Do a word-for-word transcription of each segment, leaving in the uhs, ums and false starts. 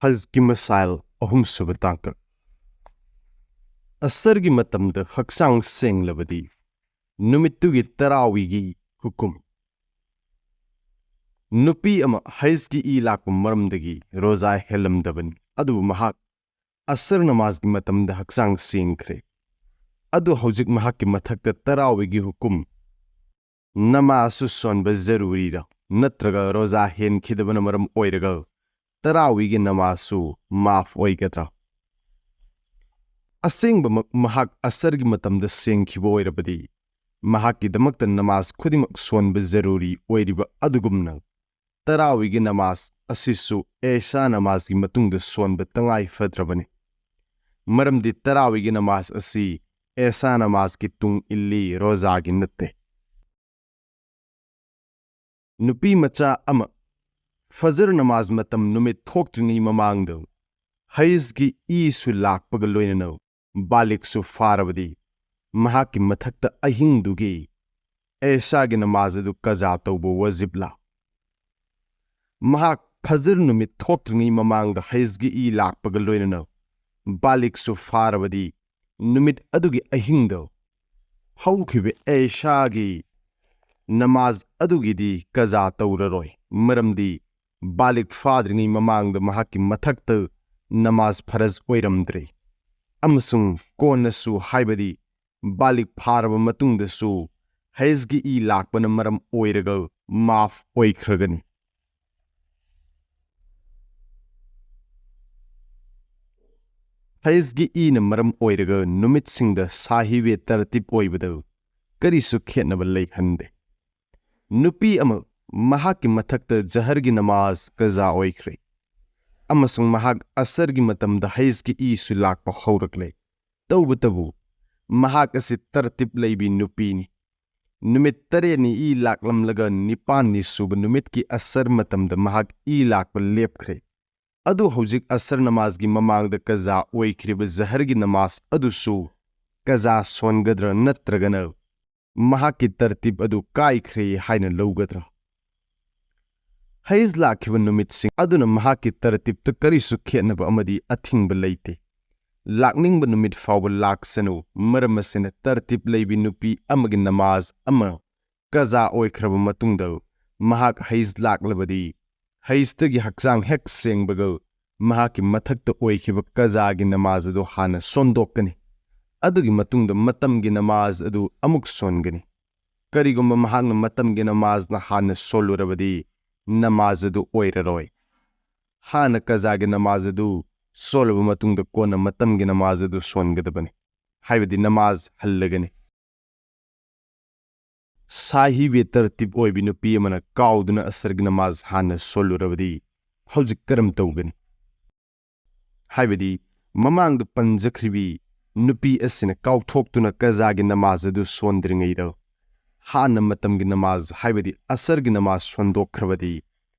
ꯍꯖꯀꯤ ꯃꯁꯥꯏꯜ ꯑꯍꯨꯝꯁꯨꯕ ꯇꯥꯡꯀꯛ꯫ ꯑꯁꯔꯒꯤ ꯃꯇꯝꯗ ꯍꯛꯆꯥꯡ ꯁꯦꯡꯂꯕꯗꯤ ꯅꯨꯃꯤꯠꯇꯨꯒꯤ ꯇꯔꯥꯋꯤꯒꯤ ꯍꯨꯀꯨꯝ꯫ ꯅꯨꯄꯤ ꯑꯃ ꯍꯩꯖꯀꯤ ꯏ ꯂꯥꯛꯄ ꯃꯔꯝꯗꯒꯤ ꯔꯣꯖꯥ ꯍꯦꯜꯂꯝꯗꯕꯅꯤ, ꯑꯗꯨꯕꯨ ꯃꯍꯥꯛ ꯑꯁꯔ ꯅꯃꯥꯖꯒꯤ ꯃꯇꯝꯗ ꯍꯛꯆꯥꯡ ꯁꯦꯡꯈ꯭ꯔꯦ꯫ ꯑꯗꯨ ꯍꯧꯖꯤꯛ ꯃꯍꯥꯛꯀꯤ ꯃꯊꯛꯇ ꯇꯔꯥꯋꯤꯒꯤ ꯍꯨꯀꯨꯝ, ꯅꯃꯥꯖꯁꯨ ꯁꯣꯟꯕ ꯖꯔꯨꯔꯤꯔ, ꯅꯠꯇ꯭ꯔꯒ ꯔꯣꯖꯥ ꯍꯦꯟꯈꯤꯗꯕꯅ ꯃꯔꯝ ꯑꯣꯏꯔꯒ ꯇꯔꯥꯋꯤꯒꯤ ꯅꯃꯥꯖꯁꯨ ꯃꯥꯐ ꯑꯣꯏꯒꯗ꯭ꯔꯥ? ꯑꯁꯦꯡꯕꯃꯛ ꯃꯍꯥꯛ ꯑꯁꯔꯒꯤ ꯃꯇꯝꯗ ꯁꯦꯡꯈꯤꯕ ꯑꯣꯏꯔꯕꯗꯤ, ꯃꯍꯥꯛꯀꯤꯗꯃꯛꯇ ꯅꯃꯥꯖ ꯈꯨꯗꯤꯡꯃꯛ ꯁꯣꯟꯕ ꯖꯔꯨꯔꯤ ꯑꯣꯏꯔꯤꯕ ꯑꯗꯨꯒꯨꯝꯅ, ꯇꯔꯥꯋꯤꯒꯤ ꯅꯃꯥꯖ ꯑꯁꯤꯁꯨ ꯑꯦꯁꯥ ꯅꯃꯥꯖꯒꯤ ꯃꯇꯨꯡꯗ ꯁꯣꯟꯕ ꯇꯉꯥꯏ ꯐꯗ꯭ꯔꯕꯅꯤ꯫ ꯃꯔꯝꯗꯤ ꯇꯔꯥꯋꯤꯒꯤ ꯅꯃꯥꯖ ꯑꯁꯤ ꯑꯦꯁꯥ ꯅꯃꯥꯖꯒꯤ ꯇꯨꯡ ꯏꯜꯂꯤ, ꯔꯣꯖꯥꯒꯤ ꯅꯠꯇꯦ꯫ ꯅꯨꯄꯤ ꯃꯆꯥ ꯑꯃ ꯐꯖꯔ ꯅꯃꯥꯖ ꯃꯇꯝ ꯅꯨꯃꯤꯠ ꯊꯣꯛꯇ꯭ꯔꯤꯉꯩ ꯃꯃꯥꯡꯗ ꯍꯩꯖꯒꯤ ꯏꯁꯨ ꯂꯥꯛꯄꯒ ꯂꯣꯏꯅꯅ ꯕꯥꯂꯤꯛꯁꯨ ꯐꯥꯔꯕꯗꯤ, ꯃꯍꯥꯛꯀꯤ ꯃꯊꯛꯇ ꯑꯍꯤꯡꯗꯨꯒꯤ ꯑꯦꯁꯥꯒꯤ ꯅꯃꯥꯖ ꯑꯗꯨ ꯀꯖꯥ ꯇꯧꯕ ꯋꯥꯖꯤꯕꯂꯥ? ꯃꯍꯥꯛ ꯐꯖꯔ ꯅꯨꯃꯤꯠ ꯊꯣꯛꯇ꯭ꯔꯤꯉꯩ ꯃꯃꯥꯡꯗ ꯍꯩꯖꯒꯤ ꯏ ꯂꯥꯛꯄꯒ ꯂꯣꯏꯅꯅ ꯕꯥꯂꯤꯛꯁꯨ ꯐꯥꯔꯕꯗꯤ, ꯅꯨꯃꯤꯠ ꯑꯗꯨꯒꯤ ꯑꯍꯤꯡꯗ ꯍꯧꯈꯤꯕ ꯑꯦꯁꯥꯒꯤ ꯅꯃꯥꯖ ꯑꯗꯨꯒꯤꯗꯤ ꯀꯖꯥ ꯇꯧꯔꯔꯣꯏ, ꯃꯔꯝꯗꯤ ꯕꯥꯂꯤꯛ ꯐꯥꯗ꯭ꯔꯤꯉꯩ ꯃꯃꯥꯡꯗ ꯃꯍꯥꯛꯀꯤ ꯃꯊꯛꯇ ꯅꯃꯥꯖ ꯐꯔꯖ ꯑꯣꯏꯔꯝꯗ꯭ꯔꯦ꯫ ꯑꯃꯁꯨꯡ ꯀꯣꯟꯅꯁꯨ, ꯍꯥꯏꯕꯗꯤ ꯕꯥꯂꯤꯛ ꯐꯥꯔꯕ ꯃꯇꯨꯡꯗꯁꯨ, ꯍꯩꯖꯒꯤ ꯏ ꯂꯥꯛꯄꯅ ꯃꯔꯝ ꯑꯣꯏꯔꯒ ꯃꯥꯐ ꯑꯣꯏꯈ꯭ꯔꯒꯅꯤ꯫ ꯍꯩꯖꯒꯤ ꯏꯅ ꯃꯔꯝ ꯑꯣꯏꯔꯒ ꯅꯨꯃꯤꯠꯁꯤꯡꯗ ꯁꯥꯍꯤꯕꯦ ꯇꯔꯇꯤꯕ ꯑꯣꯏꯕꯗ ꯀꯔꯤꯁꯨ ꯈꯦꯠꯅꯕ ꯂꯩꯍꯟꯗꯦ꯫ ꯅꯨꯄꯤ ꯑꯃ ꯃꯍꯥꯛꯀꯤ ꯃꯊꯛꯇ ꯖꯍꯔꯒꯤ ꯅꯃꯥꯖ ꯀꯖꯥ ꯑꯣꯏꯈ꯭ꯔꯦ, ꯑꯃꯁꯨꯡ ꯃꯍꯥꯛ ꯑꯁꯔꯒꯤ ꯃꯇꯝꯗ ꯍꯩꯖꯒꯤ ꯏꯁꯨ ꯂꯥꯛꯄ ꯍꯧꯔꯛꯂꯦ꯫ ꯇꯧꯕꯇꯕꯨ, ꯃꯍꯥꯛ ꯑꯁꯤ ꯇꯔꯇꯤꯕ ꯂꯩꯕꯤ ꯅꯨꯄꯤꯅꯤ꯫ ꯅꯨꯃꯤꯠ ꯇꯔꯦꯠꯅꯤ ꯏ ꯂꯥꯛꯂꯝꯂꯒ ꯅꯤꯄꯥꯟꯅꯤ ꯁꯨꯕ ꯅꯨꯃꯤꯠꯀꯤ ꯑꯁꯔ ꯃꯇꯝꯗ ꯃꯍꯥꯛ ꯏ ꯂꯥꯛꯄ ꯂꯦꯞꯈ꯭ꯔꯦ꯫ ꯑꯗꯨ ꯍꯧꯖꯤꯛ ꯑꯁꯔ ꯅꯃꯥꯖꯒꯤ ꯃꯃꯥꯡꯗ ꯀꯖꯥ ꯑꯣꯏꯈ꯭ꯔꯤꯕ ꯖꯍꯔꯒꯤ ꯅꯃꯥꯖ ꯑꯗꯨꯁꯨ ꯀꯖꯥ ꯁꯣꯟꯒꯗ꯭ꯔꯥ, ꯅꯠꯇ꯭ꯔꯒꯅ ꯃꯍꯥꯛꯀꯤ ꯇꯔꯇꯤꯕ ꯑꯗꯨ ꯀꯥꯏꯈ꯭ꯔꯦ ꯍꯥꯏꯅ ꯂꯧꯒꯗ꯭ꯔꯥ? ꯍꯩꯖ ꯂꯥꯛꯈꯤꯕ ꯅꯨꯃꯤꯠꯁꯤꯡ ꯑꯗꯨꯅ ꯃꯍꯥꯛꯀꯤ ꯇꯔꯇꯤꯞꯇ ꯀꯔꯤꯁꯨ ꯈꯦꯠꯅꯕ ꯑꯃꯗꯤ ꯑꯊꯤꯡꯕ ꯂꯩꯇꯦ꯫ ꯂꯥꯛꯅꯤꯡꯕ ꯅꯨꯃꯤꯠ ꯐꯥꯎꯕ ꯂꯥꯛꯁꯅꯨ, ꯃꯔꯝ ꯑꯁꯤꯅ ꯇꯔꯇꯤꯞ ꯂꯩꯕꯤ ꯅꯨꯄꯤ ꯑꯃꯒꯤ ꯅꯃꯥꯖ ꯑꯃ ꯀꯖꯥ ꯑꯣꯏꯈ꯭ꯔꯕ ꯃꯇꯨꯡꯗ ꯃꯍꯥꯛ ꯍꯩꯖ ꯂꯥꯛꯂꯕꯗꯤ, ꯍꯩꯖꯇꯒꯤ ꯍꯛꯆꯥꯡ ꯍꯦꯛ ꯁꯦꯡꯕꯒ ꯃꯍꯥꯛꯀꯤ ꯃꯊꯛꯇ ꯑꯣꯏꯈꯤꯕ ꯀꯖꯥꯒꯤ ꯅꯃꯥꯖ ꯑꯗꯨ ꯍꯥꯟꯅ ꯁꯣꯟꯗꯣꯛꯀꯅꯤ꯫ ꯑꯗꯨꯒꯤ ꯃꯇꯨꯡꯗ ꯃꯇꯝꯒꯤ ꯅꯃꯥꯖ ꯑꯗꯨ ꯑꯃꯨꯛ ꯁꯣꯟꯒꯅꯤ꯫ ꯀꯔꯤꯒꯨꯝꯕ ꯃꯍꯥꯛꯅ ꯃꯇꯝꯒꯤ ꯅꯃꯥꯖꯅ ꯍꯥꯟꯅ ꯁꯣꯜꯂꯨꯔꯕꯗꯤ, ꯅꯃꯥꯖ ꯑꯗꯨ ꯑꯣꯏꯔꯔꯣꯏ꯫ ꯍꯥꯟꯅ ꯀꯖꯥꯒꯤ ꯅꯃꯥꯖ ꯑꯗꯨ ꯁꯣꯜꯂꯕ ꯃꯇꯨꯡꯗ ꯀꯣꯟꯅ ꯃꯇꯝꯒꯤ ꯅꯃꯥꯖ ꯑꯗꯨ ꯁꯣꯟꯒꯗꯕꯅꯤ, ꯍꯥꯏꯕꯗꯤ ꯅꯃꯥꯖ ꯍꯜꯂꯒꯅꯤ꯫ ꯁꯥꯍꯤꯕꯦ ꯇꯔꯇꯤꯞ ꯑꯣꯏꯕꯤ ꯅꯨꯄꯤ ꯑꯃꯅ ꯀꯥꯎꯗꯨꯅ ꯑꯁꯔꯒꯤ ꯅꯃꯥꯖ ꯍꯥꯟꯅ ꯁꯣꯜꯂꯨꯔꯕꯗꯤ ꯍꯧꯖꯤꯛ ꯀꯔꯝ ꯇꯧꯒꯅꯤ? ꯍꯥꯏꯕꯗꯤ ꯃꯃꯥꯡꯗ ꯄꯟꯖꯈ꯭ꯔꯤꯕꯤ ꯅꯨꯄꯤ ꯑꯁꯤꯅ ꯀꯥꯎꯊꯣꯛꯇꯨꯅ ꯀꯖꯥꯒꯤ ꯅꯃꯥꯖ ꯑꯗꯨ ꯁꯣꯟꯗ꯭ꯔꯤꯉꯩꯗ ꯍꯥꯟꯅ ꯃꯇꯝꯒꯤ ꯅꯃꯥꯖ, ꯍꯥꯏꯕꯗꯤ ꯑꯁꯔꯒꯤ ꯅꯃꯥꯖ ꯁꯣꯟꯗꯣꯛꯈ꯭ꯔꯕꯗꯤ,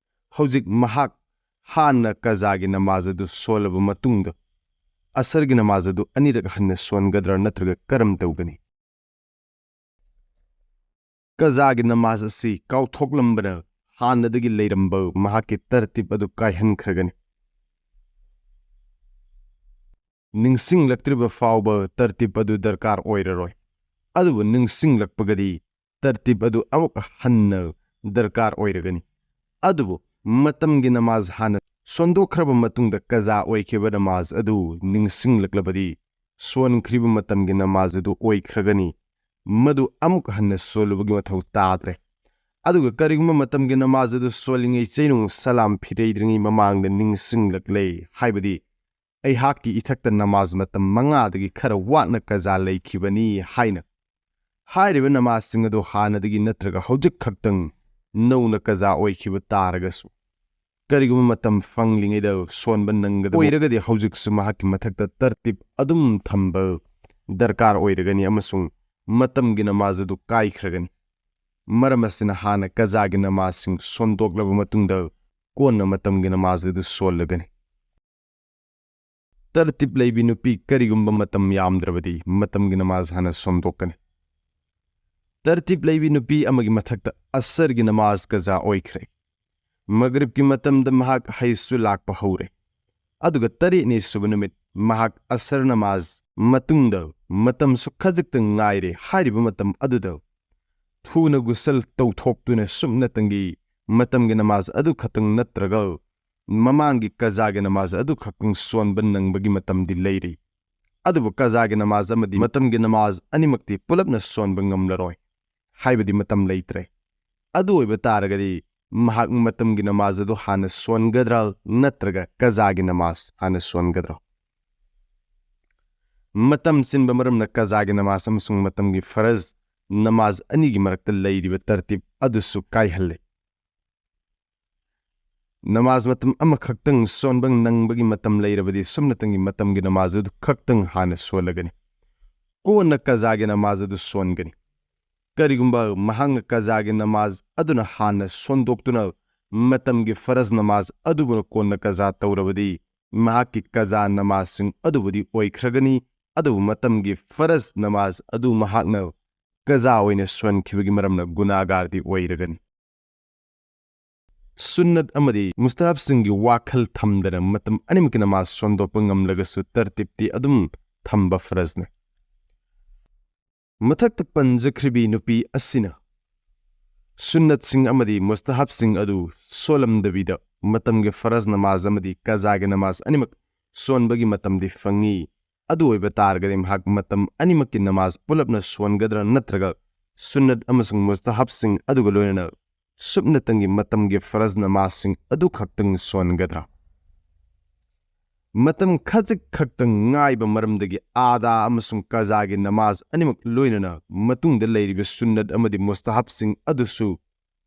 ꯍꯧꯖꯤꯛ ꯃꯍꯥꯛ ꯍꯥꯟꯅ ꯀꯖꯥꯒꯤ ꯅꯃꯥꯖ ꯑꯗꯨ ꯁꯣꯜꯂꯕ ꯃꯇꯨꯡꯗ ꯑꯁꯔꯒꯤ ꯅꯃꯥꯖ ꯑꯗꯨ ꯑꯅꯤꯔꯛ ꯍꯟꯅ ꯁꯣꯟꯒꯗ꯭ꯔꯥ, ꯅꯠꯇ꯭ꯔꯒ ꯀꯔꯝ ꯇꯧꯒꯅꯤ? ꯀꯖꯥꯒꯤ ꯅꯃꯥꯖ ꯑꯁꯤ ꯀꯥꯎꯊꯣꯛꯂꯝꯕꯅ ꯍꯥꯟꯅꯗꯒꯤ ꯂꯩꯔꯝꯕ ꯃꯍꯥꯛꯀꯤ ꯇꯔꯇꯤꯞ ꯑꯗꯨ ꯀꯥꯏꯍꯟꯈ꯭ꯔꯒꯅꯤ꯫ ꯅꯤꯡꯁꯤꯡꯂꯛꯇ꯭ꯔꯤꯕ ꯐꯥꯎꯕ ꯇꯔꯇꯤꯞ ꯑꯗꯨ ꯗꯔꯀꯥꯔ ꯑꯣꯏꯔꯔꯣꯏ꯫ ꯑꯗꯨꯕꯨ ꯅꯤꯡꯁꯤꯡꯂꯛꯄꯒꯗꯤ ꯇꯔꯇꯤꯞ ꯑꯗꯨ ꯑꯃꯨꯛ ꯍꯟꯅ ꯗꯔꯀꯥꯔ ꯑꯣꯏꯔꯒꯅꯤ꯫ ꯑꯗꯨꯕꯨ ꯃꯇꯝꯒꯤ ꯅꯃꯥꯖ ꯍꯥꯟꯅ ꯁꯣꯟꯗꯣꯛꯈ꯭ꯔꯕ ꯃꯇꯨꯡꯗ ꯀꯖꯥ ꯑꯣꯏꯈꯤꯕ ꯅꯃꯥꯖ ꯑꯗꯨ ꯅꯤꯡꯁꯤꯡꯂꯛꯂꯕꯗꯤ, ꯁꯣꯟꯈ꯭ꯔꯤꯕ ꯃꯇꯝꯒꯤ ꯅꯃꯥꯖ ꯑꯗꯨ ꯑꯣꯏꯈ꯭ꯔꯒꯅꯤ꯫ ꯃꯗꯨ ꯑꯃꯨꯛ ꯍꯟꯅ ꯁꯣꯜꯂꯨꯕꯒꯤ ꯃꯊꯧ ꯇꯥꯗ꯭ꯔꯦ꯫ ꯑꯗꯨꯒ ꯀꯔꯤꯒꯨꯝꯕ ꯃꯇꯝꯒꯤ ꯅꯃꯥꯖ ꯑꯗꯨ ꯁꯣꯜꯂꯤꯉꯩ ꯆꯩꯅꯨꯡ ꯁꯂꯥꯝ ꯐꯤꯔꯩꯗ꯭ꯔꯤꯉꯩ ꯃꯃꯥꯡꯗ ꯅꯤꯡꯁꯤꯡꯂꯛꯂꯦ, ꯍꯥꯏꯕꯗꯤ ꯑꯩꯍꯥꯛꯀꯤ ꯏꯊꯛꯇ ꯅꯃꯥꯖ ꯃꯇꯝ ꯃꯉꯥꯗꯒꯤ ꯈꯔ ꯋꯥꯠꯅ ꯀꯖꯥ ꯂꯩꯈꯤꯕꯅꯤ ꯍꯥꯏꯅ꯫ ꯍꯥꯏꯔꯤꯕ ꯅꯃꯥꯖꯁꯤꯡ ꯑꯗꯨ ꯍꯥꯟꯅꯗꯒꯤ ꯅꯠꯇ꯭ꯔꯒ ꯍꯧꯖꯤꯛ ꯈꯛꯇꯪ ꯅꯧꯅ ꯀꯖꯥ ꯑꯣꯏꯈꯤꯕ ꯇꯥꯔꯒꯁꯨ, ꯀꯔꯤꯒꯨꯝꯕ ꯃꯇꯝ ꯐꯪꯂꯤꯉꯩꯗ ꯁꯣꯟꯕ ꯅꯪꯒꯗꯕ ꯑꯣꯏꯔꯒꯗꯤ, ꯍꯧꯖꯤꯛꯁꯨ ꯃꯍꯥꯛꯀꯤ ꯃꯊꯛꯇ ꯇꯔꯇꯤꯞ ꯑꯗꯨꯝ ꯊꯝꯕ ꯗꯔꯀꯥꯔ ꯑꯣꯏꯔꯒꯅꯤ ꯑꯃꯁꯨꯡ ꯃꯇꯝꯒꯤ ꯅꯃꯥꯖ ꯑꯗꯨ ꯀꯥꯏꯈ꯭ꯔꯒꯅꯤ꯫ ꯃꯔꯝ ꯑꯁꯤꯅ ꯍꯥꯟꯅ ꯀꯖꯥꯒꯤ ꯅꯃꯥꯖꯁꯤꯡ ꯁꯣꯟꯗꯣꯛꯂꯕ ꯃꯇꯨꯡꯗ ꯀꯣꯟꯅ ꯃꯇꯝꯒꯤ ꯅꯃꯥꯖ ꯑꯗꯨ ꯁꯣꯜꯂꯒꯅꯤ꯫ ꯇꯔꯇꯤꯞ ꯂꯩꯕꯤ ꯅꯨꯄꯤ ꯀꯔꯤꯒꯨꯝꯕ ꯃꯇꯝ ꯌꯥꯝꯗ꯭ꯔꯕꯗꯤ ꯃꯇꯝꯒꯤ ꯅꯃꯥꯖ ꯍꯥꯟꯅ ꯁꯣꯟꯗꯣꯛꯀꯅꯤ꯫ ꯇꯔꯇꯤꯞ ꯂꯩꯕꯤ ꯅꯨꯄꯤ ꯑꯃꯒꯤ ꯃꯊꯛꯇ ꯑꯁꯔꯒꯤ ꯅꯃꯥꯖ ꯀꯖꯥ ꯑꯣꯏꯈ꯭ꯔꯦ꯫ ꯃꯒ꯭ꯔꯤꯕꯀꯤ ꯃꯇꯝꯗ ꯃꯍꯥꯛ ꯍꯩꯁꯁꯨ ꯂꯥꯛꯄ ꯍꯧꯔꯦ꯫ ꯑꯗꯨꯒ ꯇꯔꯦꯠꯅꯤ ꯁꯨꯕ ꯅꯨꯃꯤꯠ ꯃꯍꯥꯛ ꯑꯁꯔ ꯅꯃꯥꯖ ꯃꯇꯨꯡꯗ ꯃꯇꯝꯁꯨ ꯈꯖꯤꯛꯇꯪ ꯉꯥꯏꯔꯦ꯫ ꯍꯥꯏꯔꯤꯕ ꯃꯇꯝ ꯑꯗꯨꯗ ꯊꯨꯅ ꯒꯨꯁꯜ ꯇꯧꯊꯣꯛꯇꯨꯅ ꯁꯨꯞꯅꯇꯪꯒꯤ ꯃꯇꯝꯒꯤ ꯅꯃꯥꯖ ꯑꯗꯨ ꯈꯛꯇꯪ ꯅꯠꯇ꯭ꯔꯒ ꯃꯃꯥꯡꯒꯤ ꯀꯖꯥꯒꯤ ꯅꯃꯥꯖ ꯑꯗꯨ ꯈꯛꯇꯪ ꯁꯣꯟꯕ ꯅꯪꯕꯒꯤ ꯃꯇꯝꯗꯤ ꯂꯩꯔꯤ꯫ ꯑꯗꯨꯕꯨ ꯀꯖꯥꯒꯤ ꯅꯃꯥꯖ ꯑꯃꯗꯤ ꯃꯇꯝꯒꯤ ꯅꯃꯥꯖ ꯑꯅꯤꯃꯛꯇꯤ ꯄꯨꯂꯞꯅ ꯁꯣꯟꯕ ꯉꯝꯂꯔꯣꯏ, ꯍꯥꯏꯕꯗꯤ ꯃꯇꯝ ꯂꯩꯇ꯭ꯔꯦ꯫ ꯑꯗꯨ ꯑꯣꯏꯕ ꯇꯥꯔꯒꯗꯤ ꯃꯍꯥꯛ ꯃꯇꯝꯒꯤ ꯅꯃꯥꯖ ꯑꯗꯨ ꯍꯥꯟꯅ ꯁꯣꯟꯒꯗ꯭ꯔꯥ ꯅꯠꯇ꯭ꯔꯒ ꯀꯖꯥꯒꯤ ꯅꯃꯥꯖ ꯍꯥꯟꯅ ꯁꯣꯟꯒꯗ꯭ꯔꯥ? ꯃꯇꯝ ꯆꯤꯟꯕ ꯃꯔꯝꯅ ꯀꯖꯥꯒꯤ ꯅꯃꯥꯖ ꯑꯃꯁꯨꯡ ꯃꯇꯝꯒꯤ ꯐꯔꯖ ꯅꯃꯥꯖ ꯑꯅꯤꯒꯤ ꯃꯔꯛꯇ ꯂꯩꯔꯤꯕ ꯇꯔꯇꯤꯕ ꯑꯗꯨꯁꯨ ꯀꯥꯏꯍꯜꯂꯦ꯫ ꯅꯃꯥꯖ ꯃꯇꯝ ꯑꯃꯈꯛꯇꯪ ꯁꯣꯟꯕ ꯅꯪꯕꯒꯤ ꯃꯇꯝ ꯂꯩꯔꯕꯗꯤ ꯁꯨꯞꯅꯇꯪꯒꯤ ꯃꯇꯝꯒꯤ ꯅꯃꯥꯖ ꯑꯗꯨ ꯈꯛꯇꯪ ꯍꯥꯟꯅ ꯁꯣꯜꯂꯒꯅꯤ꯫ ꯀꯣꯟꯅ ꯀꯖꯥꯒꯤ ꯅꯃꯥꯖ ꯑꯗꯨ ꯁꯣꯟꯒꯅꯤ꯫ ꯀꯔꯤꯒꯨꯝꯕ ꯃꯍꯥꯛꯅ ꯀꯖꯥꯒꯤ ꯅꯃꯥꯖ ꯑꯗꯨꯅ ꯍꯥꯟꯅ ꯁꯣꯟꯗꯣꯛꯇꯨꯅ ꯃꯇꯝꯒꯤ ꯐꯔꯖ ꯅꯃꯥꯖ ꯑꯗꯨꯕꯨꯅ ꯀꯣꯟꯅ ꯀꯖꯥ ꯇꯧꯔꯕꯗꯤ ꯃꯍꯥꯛꯀꯤ ꯀꯖꯥ ꯅꯃꯥꯖꯁꯤꯡ ꯑꯗꯨꯕꯨꯗꯤ ꯑꯣꯏꯈ꯭ꯔꯒꯅꯤ, ꯑꯗꯨꯕꯨ ꯃꯇꯝꯒꯤ ꯐꯔꯖ ꯅꯃꯥꯖ ꯑꯗꯨ ꯃꯍꯥꯛꯅ ꯀꯖꯥ ꯑꯣꯏꯅ ꯁꯣꯟꯈꯤꯕꯒꯤ ꯃꯔꯝꯅ ꯒꯨꯅꯥꯒꯥꯔꯗꯤ ꯑꯣꯏꯔꯒꯅꯤ꯫ ꯁꯨꯟꯅꯠ ꯑꯃꯗꯤ ꯃꯨꯁꯇꯍꯕꯁꯤꯡꯒꯤ ꯋꯥꯈꯜ ꯊꯝꯗꯅ ꯃꯇꯝ ꯑꯅꯤꯃꯛꯀꯤ ꯅꯃꯥꯖ ꯁꯣꯟꯗꯣꯛꯄ ꯉꯝꯂꯒꯁꯨ ꯇꯔꯇꯤꯞꯇꯤ ꯑꯗꯨꯝ ꯊꯝꯕ ꯐꯔꯖꯅꯤ꯫ ꯃꯊꯛꯇ ꯄꯟꯖꯈ꯭ꯔꯤꯕꯤ ꯅꯨꯄꯤ ꯑꯁꯤꯅ ꯁꯨꯟꯅꯠꯁꯤꯡ ꯑꯃꯗꯤ ꯃꯨꯁꯇꯍꯕꯁꯤꯡ ꯑꯗꯨ ꯁꯣꯜꯂꯝꯗꯕꯤꯗ ꯃꯇꯝꯒꯤ ꯐꯔꯖ ꯅꯃꯥꯖ ꯑꯃꯗꯤ ꯀꯖꯥꯒꯤ ꯅꯃꯥꯖ ꯑꯅꯤꯃꯛ ꯁꯣꯟꯕꯒꯤ ꯃꯇꯝꯗꯤ ꯐꯪꯉꯤ꯫ ꯑꯗꯨ ꯑꯣꯏꯕ ꯇꯥꯔꯒꯗꯤ ꯃꯍꯥꯛ ꯃꯇꯝ ꯑꯅꯤꯃꯛꯀꯤ ꯅꯃꯥꯖ ꯄꯨꯂꯞꯅ ꯁꯣꯟꯒꯗ꯭ꯔꯥ ꯅꯠꯇ꯭ꯔꯒ ꯁꯨꯟꯅꯠ ꯑꯃꯁꯨꯡ ꯃꯨꯁꯇꯍꯕꯁꯤꯡ ꯑꯗꯨꯒ ꯂꯣꯏꯅꯅ ꯁꯨꯞꯅꯇꯪꯒꯤ ꯃꯇꯝꯒꯤ ꯐꯔꯖ ꯅꯃꯥꯖꯁꯤꯡ ꯑꯗꯨ ꯈꯛꯇꯪ ꯁꯣꯟꯒꯗ꯭ꯔꯥ? ꯃꯇꯝ ꯈꯖꯤꯛ ꯈꯛꯇꯪ ꯉꯥꯏꯕ ꯃꯔꯝꯗꯒꯤ ꯑꯥꯗꯥ ꯑꯃꯁꯨꯡ ꯀꯖꯥꯒꯤ ꯅꯃꯥꯖ ꯑꯅꯤꯃꯛ ꯂꯣꯏꯅꯅ ꯃꯇꯨꯡꯗ ꯂꯩꯔꯤꯕ ꯁꯨꯟꯅꯠ ꯑꯃꯗꯤ ꯃꯨꯁꯇꯍꯕꯁꯤꯡ ꯑꯗꯨꯁꯨ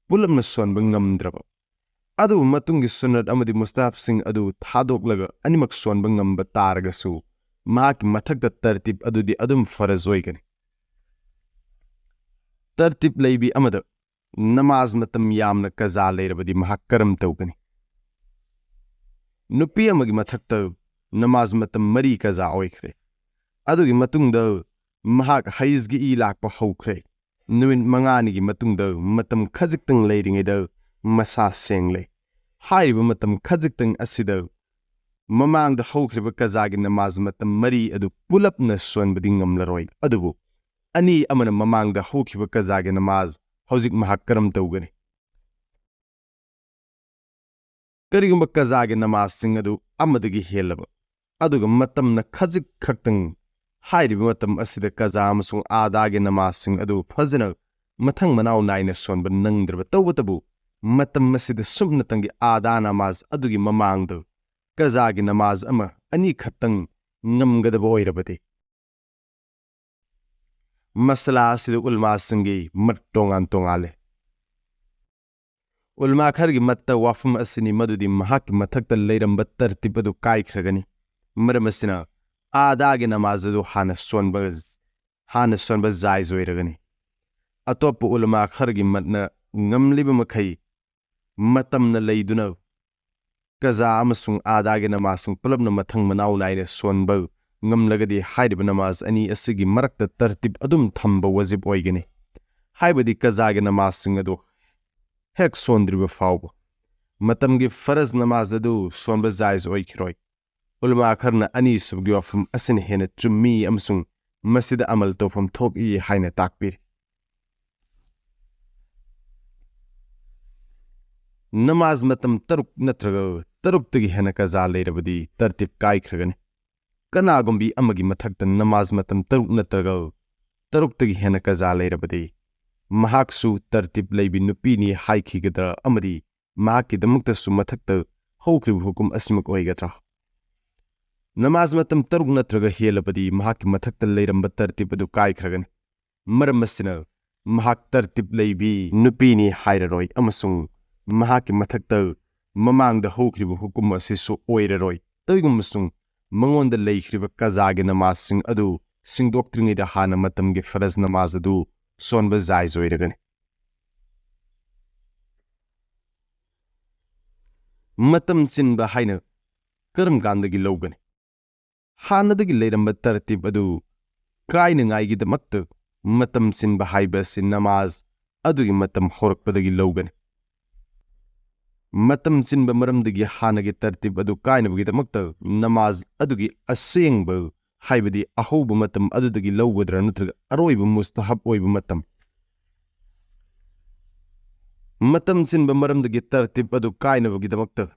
ꯄꯨꯂꯞꯅ ꯁꯣꯟꯕ ꯉꯝꯗ꯭ꯔꯕ꯫ ꯑꯗꯨꯕꯨ ꯃꯇꯨꯡꯒꯤ ꯁꯨꯟꯅꯠ ꯑꯃꯗꯤ ꯃꯨꯁꯇꯍꯕꯁꯤꯡ ꯑꯗꯨ ꯊꯥꯗꯣꯛꯂꯒ ꯑꯅꯤꯃꯛ ꯁꯣꯟꯕ ꯉꯝꯕ ꯇꯥꯔꯒꯁꯨ ꯃꯍꯥꯛꯀꯤ ꯃꯊꯛꯇ ꯇꯔꯇꯤꯞ ꯑꯗꯨꯗꯤ ꯑꯗꯨꯝ ꯐꯔꯖ ꯑꯣꯏꯒꯅꯤ꯫ ꯇꯔꯇꯤꯞ ꯂꯩꯕꯤ ꯑꯃꯗ ꯅꯃꯥꯖ ꯃꯇꯝ ꯌꯥꯝꯅ ꯀꯖꯥ ꯂꯩꯔꯕꯗꯤ ꯃꯍꯥꯛ ꯀꯔꯝ ꯇꯧꯒꯅꯤ? ꯅꯨꯄꯤ ꯑꯃꯒꯤ ꯃꯊꯛꯇ ꯅꯃꯥꯖ ꯃꯇꯝ ꯃꯔꯤ ꯀꯖꯥ ꯑꯣꯏꯈ꯭ꯔꯦ꯫ ꯑꯗꯨꯒꯤ ꯃꯇꯨꯡꯗ ꯃꯍꯥꯛ ꯍꯩꯖꯒꯤ ꯏ ꯂꯥꯛꯄ ꯍꯧꯈ꯭ꯔꯦ꯫ ꯅꯨꯃꯤꯠ ꯃꯉꯥꯅꯤꯒꯤ ꯃꯇꯨꯡꯗ ꯃꯇꯝ ꯈꯖꯤꯛꯇꯪ ꯂꯩꯔꯤꯉꯩꯗ ꯃꯁꯥ ꯁꯦꯡꯂꯦ꯫ ꯍꯥꯏꯔꯤꯕ ꯃꯇꯝ ꯈꯖꯤꯛꯇꯪ ꯑꯁꯤꯗ ꯃꯃꯥꯡꯗ ꯍꯧꯈ꯭ꯔꯤꯕ ꯀꯖꯥꯒꯤ ꯅꯃꯥꯖ ꯃꯇꯝ ꯃꯔꯤ ꯑꯗꯨ ꯄꯨꯂꯞꯅ ꯁꯣꯟꯕꯗꯤ ꯉꯝꯂꯔꯣꯏ꯫ ꯑꯗꯨꯕꯨ ꯑꯅꯤ ꯑꯃꯅ ꯃꯃꯥꯡꯗ ꯍꯧꯈꯤꯕ ꯀꯖꯥꯒꯤ ꯅꯃꯥꯖ ꯍꯧꯖꯤꯛ ꯃꯍꯥꯛ ꯀꯔꯝ ꯇꯧꯒꯅꯤ? ꯀꯔꯤꯒꯨꯝꯕ ꯀꯖꯥꯒꯤ ꯅꯃꯥꯖꯁꯤꯡ ꯑꯗꯨ ꯑꯃꯗꯒꯤ ꯍꯦꯜꯂꯕ, ꯑꯗꯨꯒ ꯃꯇꯝꯅ ꯈꯖꯤꯛ ꯈꯛꯇꯪ, ꯍꯥꯏꯔꯤꯕ ꯃꯇꯝ ꯑꯁꯤꯗ ꯀꯖꯥ ꯑꯃꯁꯨꯡ ꯑꯥꯗꯥꯒꯤ ꯅꯃꯥꯖꯁꯤꯡ ꯑꯗꯨ ꯐꯖꯅ ꯃꯊꯪ ꯃꯅꯥꯎ ꯅꯥꯏꯅ ꯁꯣꯟꯕ ꯅꯪꯗ꯭ꯔꯕ, ꯇꯧꯕꯇꯕꯨ ꯃꯇꯝ ꯑꯁꯤꯗ ꯁꯨꯞꯅꯇꯪꯒꯤ ꯑꯥꯗꯥ ꯅꯃꯥꯖ ꯑꯗꯨꯒꯤ ꯃꯃꯥꯡꯗ ꯀꯖꯥꯒꯤ ꯅꯃꯥꯖ ꯑꯃ ꯑꯅꯤꯈꯛꯇꯪ ꯉꯝꯒꯗꯕ ꯑꯣꯏꯔꯕꯗꯤ? ꯃꯁꯂꯥ ꯑꯁꯤꯗ ꯎꯂꯃꯥꯁꯤꯡꯒꯤ ꯃꯠ ꯇꯣꯉꯥꯟ ꯇꯣꯉꯥꯜꯂꯦ꯫ ꯎꯂꯃꯥ ꯈꯔꯒꯤ ꯃꯠꯇ ꯋꯥꯐꯝ ꯑꯁꯤꯅꯤ ꯃꯗꯨꯗꯤ ꯃꯍꯥꯛꯀꯤ ꯃꯊꯛꯇ ꯂꯩꯔꯝꯕ ꯇꯔꯇꯤꯞ ꯑꯗꯨ ꯀꯥꯏꯈ꯭ꯔꯒꯅꯤ꯫ ꯃꯔꯝ ꯑꯁꯤꯅ ꯑꯥꯗꯥꯒꯤ ꯅꯃꯥꯖ ꯑꯗꯨ ꯍꯥꯟꯅ ꯁꯣꯟꯕ, ꯍꯥꯟꯅ ꯁꯣꯟꯕ ꯖꯥꯏꯖ ꯑꯣꯏꯔꯒꯅꯤ꯫ ꯑꯇꯣꯞꯄ ꯎꯂꯃꯥ ꯈꯔꯒꯤ ꯃꯠꯅ ꯉꯝꯂꯤꯕ ꯃꯈꯩ ꯃꯇꯝꯅ ꯂꯩꯗꯨꯅ ꯀꯖꯥ ꯑꯃꯁꯨꯡ ꯑꯥꯗꯥꯒꯤ ꯅꯃꯥꯖꯁꯤꯡ ꯄꯨꯂꯞꯅ ꯃꯊꯪ ꯃꯅꯥꯎ ꯅꯥꯏꯅ ꯁꯣꯟꯕ ꯉꯝꯂꯒꯗꯤ ꯍꯥꯏꯔꯤꯕ ꯅꯃꯥꯖ ꯑꯅꯤ ꯑꯁꯤꯒꯤ ꯃꯔꯛꯇ ꯇꯔꯇꯤꯞ ꯑꯗꯨꯝ ꯊꯝꯕ ꯋꯥꯖꯤꯕ ꯑꯣꯏꯒꯅꯤ꯫ ꯍꯥꯏꯕꯗꯤ ꯀꯖꯥꯒꯤ ꯅꯃꯥꯖꯁꯤꯡ ꯑꯗꯨ ꯍꯦꯛ ꯁꯣꯟꯗ꯭ꯔꯤꯕ ꯐꯥꯎꯕ ꯃꯇꯝꯒꯤ ꯐꯔꯖ ꯅꯃꯥꯖ ꯑꯗꯨ ꯁꯣꯟꯕ ꯖꯥꯏꯖ ꯑꯣꯏꯈꯤꯔꯣꯏ꯫ ꯎꯂꯃꯥ ꯈꯔꯅ ꯑꯅꯤꯁꯨꯕꯒꯤ ꯋꯥꯐꯝ ꯑꯁꯤꯅ ꯍꯦꯟꯅ ꯆꯨꯝꯃꯤ ꯑꯃꯁꯨꯡ ꯃꯁꯤꯗ ꯑꯃꯜ ꯇꯧꯐꯝ ꯊꯣꯛꯏ ꯍꯥꯏꯅ ꯇꯥꯛꯄꯤꯔꯤ꯫ ꯅꯃꯥꯖ ꯃꯇꯝ ꯇꯔꯨꯛ ꯅꯠꯇ꯭ꯔꯒ ꯇꯔꯨꯛꯇꯒꯤ ꯍꯦꯟꯅ ꯀꯖꯥ ꯂꯩꯔꯕꯗꯤ ꯇꯔꯇꯤꯞ ꯀꯥꯏꯈ꯭ꯔꯒꯅꯤ꯫ ꯀꯅꯥꯒꯨꯝꯕꯤ ꯑꯃꯒꯤ ꯃꯊꯛꯇ ꯅꯃꯥꯖ ꯃꯇꯝ ꯇꯔꯨꯛ ꯅꯠꯇ꯭ꯔꯒ ꯇꯔꯨꯛꯇꯒꯤ ꯍꯦꯟꯅ ꯀꯖꯥ ꯂꯩꯔꯕꯗꯤ ꯃꯍꯥꯛꯁꯨ ꯇꯔꯇꯤꯞ ꯂꯩꯕꯤ ꯅꯨꯄꯤꯅꯤ ꯍꯥꯏꯈꯤꯒꯗ꯭ꯔꯥ ꯑꯃꯗꯤ ꯃꯍꯥꯛꯀꯤꯗꯃꯛꯇꯁꯨ ꯃꯊꯛꯇ ꯍꯧꯈ꯭ꯔꯤꯕ ꯍꯨꯀꯨꯝ ꯑꯁꯤꯃꯛ ꯑꯣꯏꯒꯗ꯭ꯔꯥ? ꯅꯃꯥꯖ ꯃꯇꯝ ꯇꯔꯨꯛ ꯅꯠꯇ꯭ꯔꯒ ꯍꯦꯜꯂꯕꯗꯤ ꯃꯍꯥꯛꯀꯤ ꯃꯊꯛꯇ ꯂꯩꯔꯝꯕ ꯇꯔꯇꯤꯞ ꯑꯗꯨ ꯀꯥꯏꯈ꯭ꯔꯒꯅꯤ꯫ ꯃꯔꯝ ꯑꯁꯤꯅ ꯃꯍꯥꯛ ꯇꯔꯇꯤꯞ ꯂꯩꯕꯤ ꯅꯨꯄꯤꯅꯤ ꯍꯥꯏꯔꯔꯣꯏ ꯑꯃꯁꯨꯡ ꯃꯍꯥꯛꯀꯤ ꯃꯊꯛꯇ ꯃꯃꯥꯡꯗ ꯍꯧꯈ꯭ꯔꯤꯕ ꯍꯨꯀꯨꯝ ꯑꯁꯤꯁꯨ ꯑꯣꯏꯔꯔꯣꯏ꯫ ꯇꯧꯏꯒꯨꯝꯕꯁꯨꯡ ꯃꯉꯣꯟꯗ ꯂꯩꯈ꯭ꯔꯤꯕ ꯀꯖꯥꯒꯤ ꯅꯃꯥꯖꯁꯤꯡ ꯑꯗꯨ ꯁꯤꯡꯗꯣꯛꯇ꯭ꯔꯤꯉꯩꯗ ꯍꯥꯟꯅ ꯃꯇꯝꯒꯤ ꯐꯔꯖ ꯅꯃꯥꯖ ꯑꯗꯨ ꯁꯣꯟꯕ ꯖꯥꯏꯖ ꯑꯣꯏꯔꯒꯅꯤ꯫ ꯃꯇꯝ ꯆꯤꯟꯕ ꯍꯥꯏꯅ ꯀꯔꯝ ꯀꯥꯟꯗꯒꯤ ꯂꯧꯒꯅꯤ? ꯍꯥꯟꯅꯗꯒꯤ ꯂꯩꯔꯝꯕ ꯇꯔꯇꯤꯞ ꯑꯗꯨ ꯀꯥꯏꯅꯉꯥꯏꯒꯤꯗꯃꯛꯇ ꯃꯇꯝ ꯆꯤꯟꯕ ꯍꯥꯏꯕ ꯑꯁꯤ ꯅꯃꯥꯖ ꯑꯗꯨꯒꯤ ꯃꯇꯝ ꯍꯧꯔꯛꯄꯗꯒꯤ ꯂꯧꯒꯅꯤ꯫ ꯃꯇꯝ ꯆꯤꯟꯕ ꯃꯔꯝꯗꯒꯤ ꯍꯥꯟꯅꯒꯤ ꯇꯔꯇꯤꯕ ꯑꯗꯨ ꯀꯥꯏꯅꯕꯒꯤꯗꯃꯛꯇ ꯅꯃꯥꯖ ꯑꯗꯨꯒꯤ ꯑꯁꯦꯡꯕ, ꯍꯥꯏꯕꯗꯤ ꯑꯍꯧꯕ ꯃꯇꯝ ꯑꯗꯨꯗꯒꯤ ꯂꯧꯒꯗ꯭ꯔꯥ ꯅꯠꯇ꯭ꯔꯒ ꯑꯔꯣꯏꯕ ꯃꯨꯁꯇꯍꯕ ꯑꯣꯏꯕ ꯃꯇꯝ? ꯃꯇꯝ ꯆꯤꯟꯕ ꯃꯔꯝꯗꯒꯤ ꯇꯔꯇꯤꯕ ꯑꯗꯨ ꯀꯥꯏꯅꯕꯒꯤꯗꯃꯛꯇ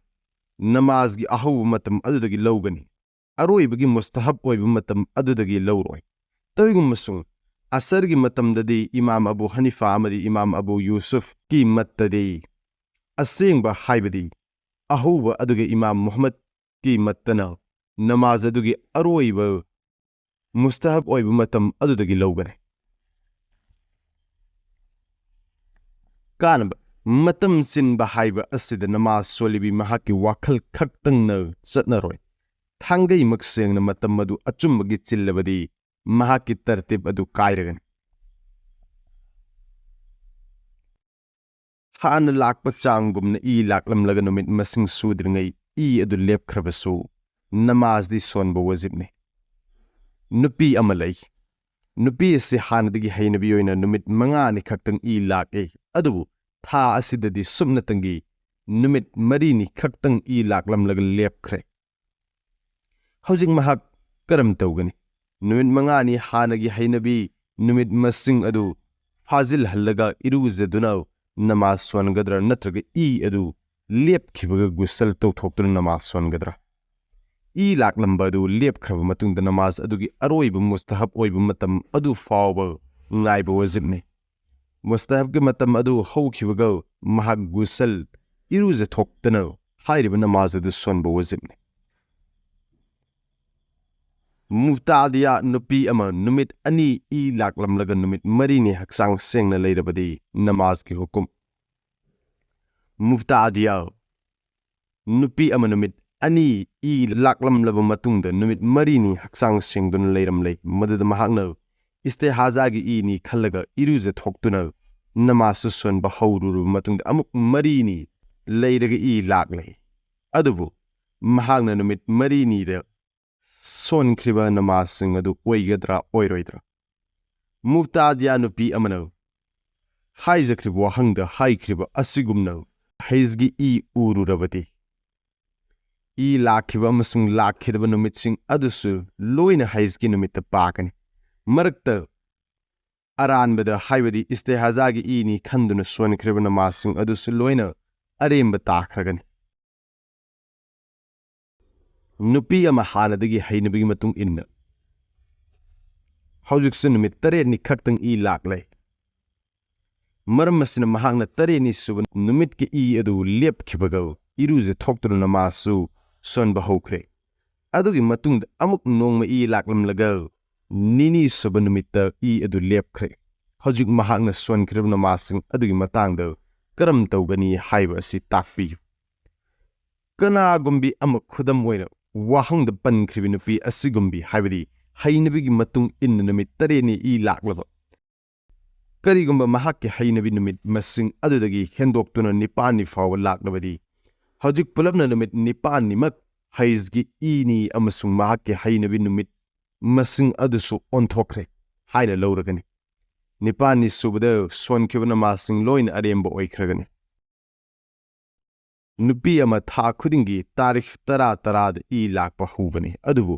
ꯅꯃꯥꯖꯒꯤ ꯑꯍꯧꯕ ꯃꯇꯝ ꯑꯗꯨꯗꯒꯤ ꯂꯧꯒꯅꯤ, ꯑꯔꯣꯏꯕꯒꯤ ꯃꯨꯁꯇꯍꯕ ꯑꯣꯏꯕ ꯃꯇꯝ ꯑꯗꯨꯗꯒꯤ ꯂꯧꯔꯣꯏ꯫ ꯇꯧꯏꯒꯨꯝꯕꯁꯨꯡ ꯑꯁꯔꯒꯤ ꯃꯇꯝꯗꯗꯤ ꯏꯃꯥꯝ ꯑꯕꯨ ꯍꯅꯤꯐꯥ ꯑꯃꯗꯤ ꯏꯃꯥꯝ ꯑꯕꯨ ꯌꯨꯁꯨꯐꯀꯤ ꯃꯠꯇꯗꯤ ꯑꯁꯦꯡꯕ, ꯍꯥꯏꯕꯗꯤ ꯑꯍꯧꯕ ꯑꯗꯨꯒ ꯏꯃꯥꯝ ꯃꯨꯍꯝꯃꯗꯀꯤ ꯃꯠꯇꯅ ꯅꯃꯥꯖ ꯑꯗꯨꯒꯤ ꯑꯔꯣꯏꯕ ꯃꯨꯁꯇꯍꯕ ꯑꯣꯏꯕ ꯃꯇꯝ ꯑꯗꯨꯗꯒꯤ ꯂꯧꯒꯅꯤ꯫ ꯀꯥꯅꯕ, ꯃꯇꯝ ꯆꯤꯟꯕ ꯍꯥꯏꯕ ꯑꯁꯤꯗ ꯅꯃꯥꯖ ꯁꯣꯜꯂꯤꯕꯤ ꯃꯍꯥꯛꯀꯤ ꯋꯥꯈꯜ ꯈꯛꯇꯪꯅ ꯆꯠꯅꯔꯣꯏ꯫ ꯊꯥꯡꯒꯩꯃꯛ ꯁꯦꯡꯅ ꯃꯇꯝ ꯑꯗꯨ ꯑꯆꯨꯝꯕꯒꯤ ꯆꯤꯜꯂꯕꯗꯤ ꯃꯍꯥꯛꯀꯤ ꯇꯔꯇꯤꯕ ꯑꯗꯨ ꯀꯥꯏꯔꯒꯅꯤ꯫ ꯍꯥꯟꯅ ꯂꯥꯛꯄ ꯆꯥꯡꯒꯨꯝꯅ ꯏ ꯂꯥꯛꯂꯝꯂꯒ ꯅꯨꯃꯤꯠ ꯃꯁꯤꯡ ꯁꯨꯗ꯭ꯔꯤꯉꯩ ꯏ ꯑꯗꯨ ꯂꯦꯞꯈ꯭ꯔꯕꯁꯨ ꯅꯃꯥꯖꯗꯤ ꯁꯣꯟꯕ ꯋꯥꯖꯤꯕꯅꯤ꯫ ꯅꯨꯄꯤ ꯑꯃ ꯂꯩ꯫ ꯅꯨꯄꯤ ꯑꯁꯤ ꯍꯥꯟꯅꯗꯒꯤ ꯍꯩꯅꯕꯤ ꯑꯣꯏꯅ ꯅꯨꯃꯤꯠ ꯃꯉꯥꯅꯤ ꯈꯛꯇꯪ ꯏ ꯂꯥꯛꯏ, ꯑꯗꯨꯕꯨ ꯊꯥ ꯑꯁꯤꯗꯗꯤ ꯁꯨꯞꯅꯇꯪꯒꯤ ꯅꯨꯃꯤꯠ ꯃꯔꯤꯅꯤ ꯈꯛꯇꯪ ꯏ ꯂꯥꯛꯂꯝꯂꯒ ꯂꯦꯞꯈ꯭ꯔꯦ꯫ ꯍꯧꯖꯤꯛ ꯃꯍꯥꯛ ꯀꯔꯝ ꯇꯧꯒꯅꯤ? ꯅꯨꯃꯤꯠ ꯃꯉꯥꯅꯤ ꯍꯥꯟꯅꯒꯤ ꯍꯩꯅꯕꯤ ꯅꯨꯃꯤꯠ ꯃꯁꯤꯡ ꯑꯗꯨ ꯐꯥꯖꯤꯜꯍꯜꯂꯒ ꯏꯔꯨꯖꯗꯨꯅ ꯅꯃꯥꯖ ꯁꯣꯟꯒꯗ꯭ꯔꯥ ꯅꯠꯇ꯭ꯔꯒ ꯏ ꯑꯗꯨ ꯂꯦꯞꯈꯤꯕꯒ ꯒꯨꯁꯜ ꯇꯧꯊꯣꯛꯇꯨꯅ ꯅꯃꯥꯖ ꯁꯣꯟꯒꯗ꯭ꯔꯥ? ꯏ ꯂꯥꯛꯂꯝꯕ ꯑꯗꯨ ꯂꯦꯞꯈ꯭ꯔꯕ ꯃꯇꯨꯡꯗ ꯅꯃꯥꯖ ꯑꯗꯨꯒꯤ ꯑꯔꯣꯏꯕ ꯃꯨꯁꯇꯍꯕ ꯑꯣꯏꯕ ꯃꯇꯝ ꯑꯗꯨ ꯐꯥꯎꯕ ꯉꯥꯏꯕ ꯋꯥꯖꯤꯕꯅꯤ꯫ ꯃꯨꯁꯇꯍꯕꯀꯤ ꯃꯇꯝ ꯑꯗꯨ ꯍꯧꯈꯤꯕꯒ ꯃꯍꯥꯛ ꯒꯨꯁꯜ, ꯏꯔꯨꯖꯊꯣꯛꯇꯅ ꯍꯥꯏꯔꯤꯕ ꯅꯃꯥꯖ ꯑꯗꯨ ꯁꯣꯟꯕ ꯋꯥꯖꯤꯕꯅꯤ꯫ ꯃꯨꯕꯇꯥꯗꯤꯌꯥ ꯅꯨꯄꯤ ꯑꯃ ꯅꯨꯃꯤꯠ ꯑꯅꯤ ꯏ ꯂꯥꯛꯂꯝꯂꯒ ꯅꯨꯃꯤꯠ ꯃꯔꯤꯅꯤ ꯍꯛꯆꯥꯡ ꯁꯦꯡꯅ ꯂꯩꯔꯕꯗꯤ ꯅꯃꯥꯖꯒꯤ ꯍꯨꯀꯨꯝ꯫ ꯃꯨꯕꯇꯥꯗꯤꯌꯥ ꯅꯨꯄꯤ ꯑꯃ ꯅꯨꯃꯤꯠ ꯑꯅꯤ ꯏ ꯂꯥꯛꯂꯝꯂꯕ ꯃꯇꯨꯡꯗ ꯅꯨꯃꯤꯠ ꯃꯔꯤꯅꯤ ꯍꯛꯆꯥꯡ ꯁꯦꯡꯗꯨꯅ ꯂꯩꯔꯝꯂꯦ꯫ ꯃꯗꯨꯗ ꯃꯍꯥꯛꯅ ꯏꯁꯇꯦꯍꯥꯖꯥꯒꯤ ꯏꯅꯤ ꯈꯜꯂꯒ ꯏꯔꯨꯖꯊꯣꯛꯇꯨꯅ ꯅꯃꯥꯖꯁꯨ ꯁꯣꯟꯕ ꯍꯧꯔꯨꯔꯕ ꯃꯇꯨꯡꯗ ꯑꯃꯨꯛ ꯃꯔꯤꯅꯤ ꯂꯩꯔꯒ ꯏ ꯂꯥꯛꯂꯦ꯫ ꯑꯗꯨꯕꯨ ꯃꯍꯥꯛꯅ ꯅꯨꯃꯤꯠ ꯃꯔꯤꯅꯤꯗ ꯁꯣꯟꯈ꯭ꯔꯤꯕ ꯅꯃꯥꯖꯁꯤꯡ ꯑꯗꯨ ꯑꯣꯏꯒꯗ꯭ꯔꯥ ꯑꯣꯏꯔꯣꯏꯗ꯭ꯔꯥ? ꯃꯨꯕꯇꯥꯗꯤꯌꯥ ꯅꯨꯄꯤ ꯑꯃꯅ ꯍꯥꯏꯖꯈ꯭ꯔꯤꯕ ꯋꯥꯍꯪꯗ ꯍꯥꯏꯈ꯭ꯔꯤꯕ ꯑꯁꯤꯒꯨꯝꯅ ꯍꯩꯖꯒꯤ ꯏ ꯎꯔꯨꯔꯕꯗꯤ, ꯏ ꯂꯥꯛꯈꯤꯕ ꯑꯃꯁꯨꯡ ꯂꯥꯛꯈꯤꯗꯕ ꯅꯨꯃꯤꯠꯁꯤꯡ ꯑꯗꯨꯁꯨ ꯂꯣꯏꯅ ꯍꯩꯖꯒꯤ ꯅꯨꯃꯤꯠꯇ ꯄꯥꯒꯅꯤ꯫ ꯃꯔꯛꯇ ꯑꯔꯥꯟꯕꯗ, ꯍꯥꯏꯕꯗꯤ ꯏꯁꯇꯦꯍꯥꯖꯥꯒꯤ ꯏꯅꯤ ꯈꯟꯗꯨꯅ ꯁꯣꯟꯈ꯭ꯔꯤꯕ ꯅꯃꯥꯖꯁꯤꯡ ꯑꯗꯨꯁꯨ ꯂꯣꯏꯅ ꯑꯔꯦꯝꯕ ꯇꯥꯈ꯭ꯔꯒꯅꯤ꯫ ꯅꯨꯄꯤ ꯑꯃ ꯍꯥꯟꯅꯗꯒꯤ ꯍꯩꯅꯕꯤꯒꯤ ꯃꯇꯨꯡ ꯏꯟꯅ ꯍꯧꯖꯤꯛꯁꯨ ꯅꯨꯃꯤꯠ ꯇꯔꯦꯠꯅꯤ ꯈꯛꯇꯪ ꯏ ꯂꯥꯛꯂꯦ꯫ ꯃꯔꯝ ꯑꯁꯤꯅ ꯃꯍꯥꯛꯅ ꯇꯔꯦꯠꯅꯤ ꯁꯨꯕ ꯅꯨꯃꯤꯠꯀꯤ ꯏ ꯑꯗꯨ ꯂꯦꯞꯈꯤꯕꯒ ꯏꯔꯨꯖ ꯊꯣꯛꯇꯨꯅ ꯅꯃꯥꯖꯁꯨ ꯁꯣꯟꯕ ꯍꯧꯈ꯭ꯔꯦ꯫ ꯑꯗꯨꯒꯤ ꯃꯇꯨꯡꯗ ꯑꯃꯨꯛ ꯅꯣꯡꯃ ꯏ ꯂꯥꯛꯂꯝꯂꯒ ꯅꯤꯅꯤ ꯁꯨꯕ ꯅꯨꯃꯤꯠꯇ ꯏ ꯑꯗꯨ ꯂꯦꯞꯈ꯭ꯔꯦ꯫ ꯍꯧꯖꯤꯛ ꯃꯍꯥꯛꯅ ꯁꯣꯟꯈ꯭ꯔꯤꯕ ꯅꯃꯥꯖꯁꯤꯡ ꯑꯗꯨꯒꯤ ꯃꯇꯥꯡꯗ ꯀꯔꯝ ꯇꯧꯒꯅꯤ ꯍꯥꯏꯕ ꯑꯁꯤ ꯇꯥꯛꯄꯤꯌꯨ꯫ ꯀꯅꯥꯒꯨꯝꯕꯤ ꯑꯃ, ꯈꯨꯗꯝ ꯑꯣꯏꯅ, ꯋꯥꯍꯪꯗ ꯄꯟꯈ꯭ꯔꯤꯕ ꯅꯨꯄꯤ ꯑꯁꯤꯒꯨꯝꯕꯤ, ꯍꯥꯏꯕꯗꯤ ꯍꯩꯅꯕꯤꯒꯤ ꯃꯇꯨꯡ ꯏꯟꯅ ꯅꯨꯃꯤꯠ ꯇꯔꯦꯠꯅꯤ ꯏ ꯂꯥꯛꯂꯕ, ꯀꯔꯤꯒꯨꯝꯕ ꯃꯍꯥꯛꯀꯤ ꯍꯩꯅꯕꯤ ꯅꯨꯃꯤꯠ ꯃꯁꯤꯡ ꯑꯗꯨꯗꯒꯤ ꯍꯦꯟꯗꯣꯛꯇꯨꯅ ꯅꯤꯄꯥꯟꯅꯤ ꯐꯥꯎꯕ ꯂꯥꯛꯂꯕꯗꯤ, ꯍꯧꯖꯤꯛ ꯄꯨꯂꯞꯅ ꯅꯨꯃꯤꯠ ꯅꯤꯄꯥꯟꯅꯤꯃꯛ ꯍꯩꯖꯒꯤ ꯏꯅꯤ ꯑꯃꯁꯨꯡ ꯃꯍꯥꯛꯀꯤ ꯍꯩꯅꯕꯤ ꯅꯨꯃꯤꯠ ꯃꯁꯤꯡ ꯑꯗꯨꯁꯨ ꯑꯣꯟꯊꯣꯛꯈ꯭ꯔꯦ ꯍꯥꯏꯅ ꯂꯧꯔꯒꯅꯤ꯫ ꯅꯤꯄꯥꯟꯅꯤ ꯁꯨꯕꯗ ꯁꯣꯟꯈꯤꯕ ꯅꯃꯥꯖꯁꯤꯡ ꯂꯣꯏꯅ ꯑꯔꯦꯝꯕ ꯑꯣꯏꯈ꯭ꯔꯒꯅꯤ꯫ ꯅꯨꯄꯤ ꯑꯃ ꯊꯥ ꯈꯨꯗꯤꯡꯒꯤ ꯇꯥꯔꯤꯛ ꯇꯔꯥ ꯇꯔꯥꯗ ꯏ ꯂꯥꯛꯄ ꯍꯧꯕꯅꯤ, ꯑꯗꯨꯕꯨ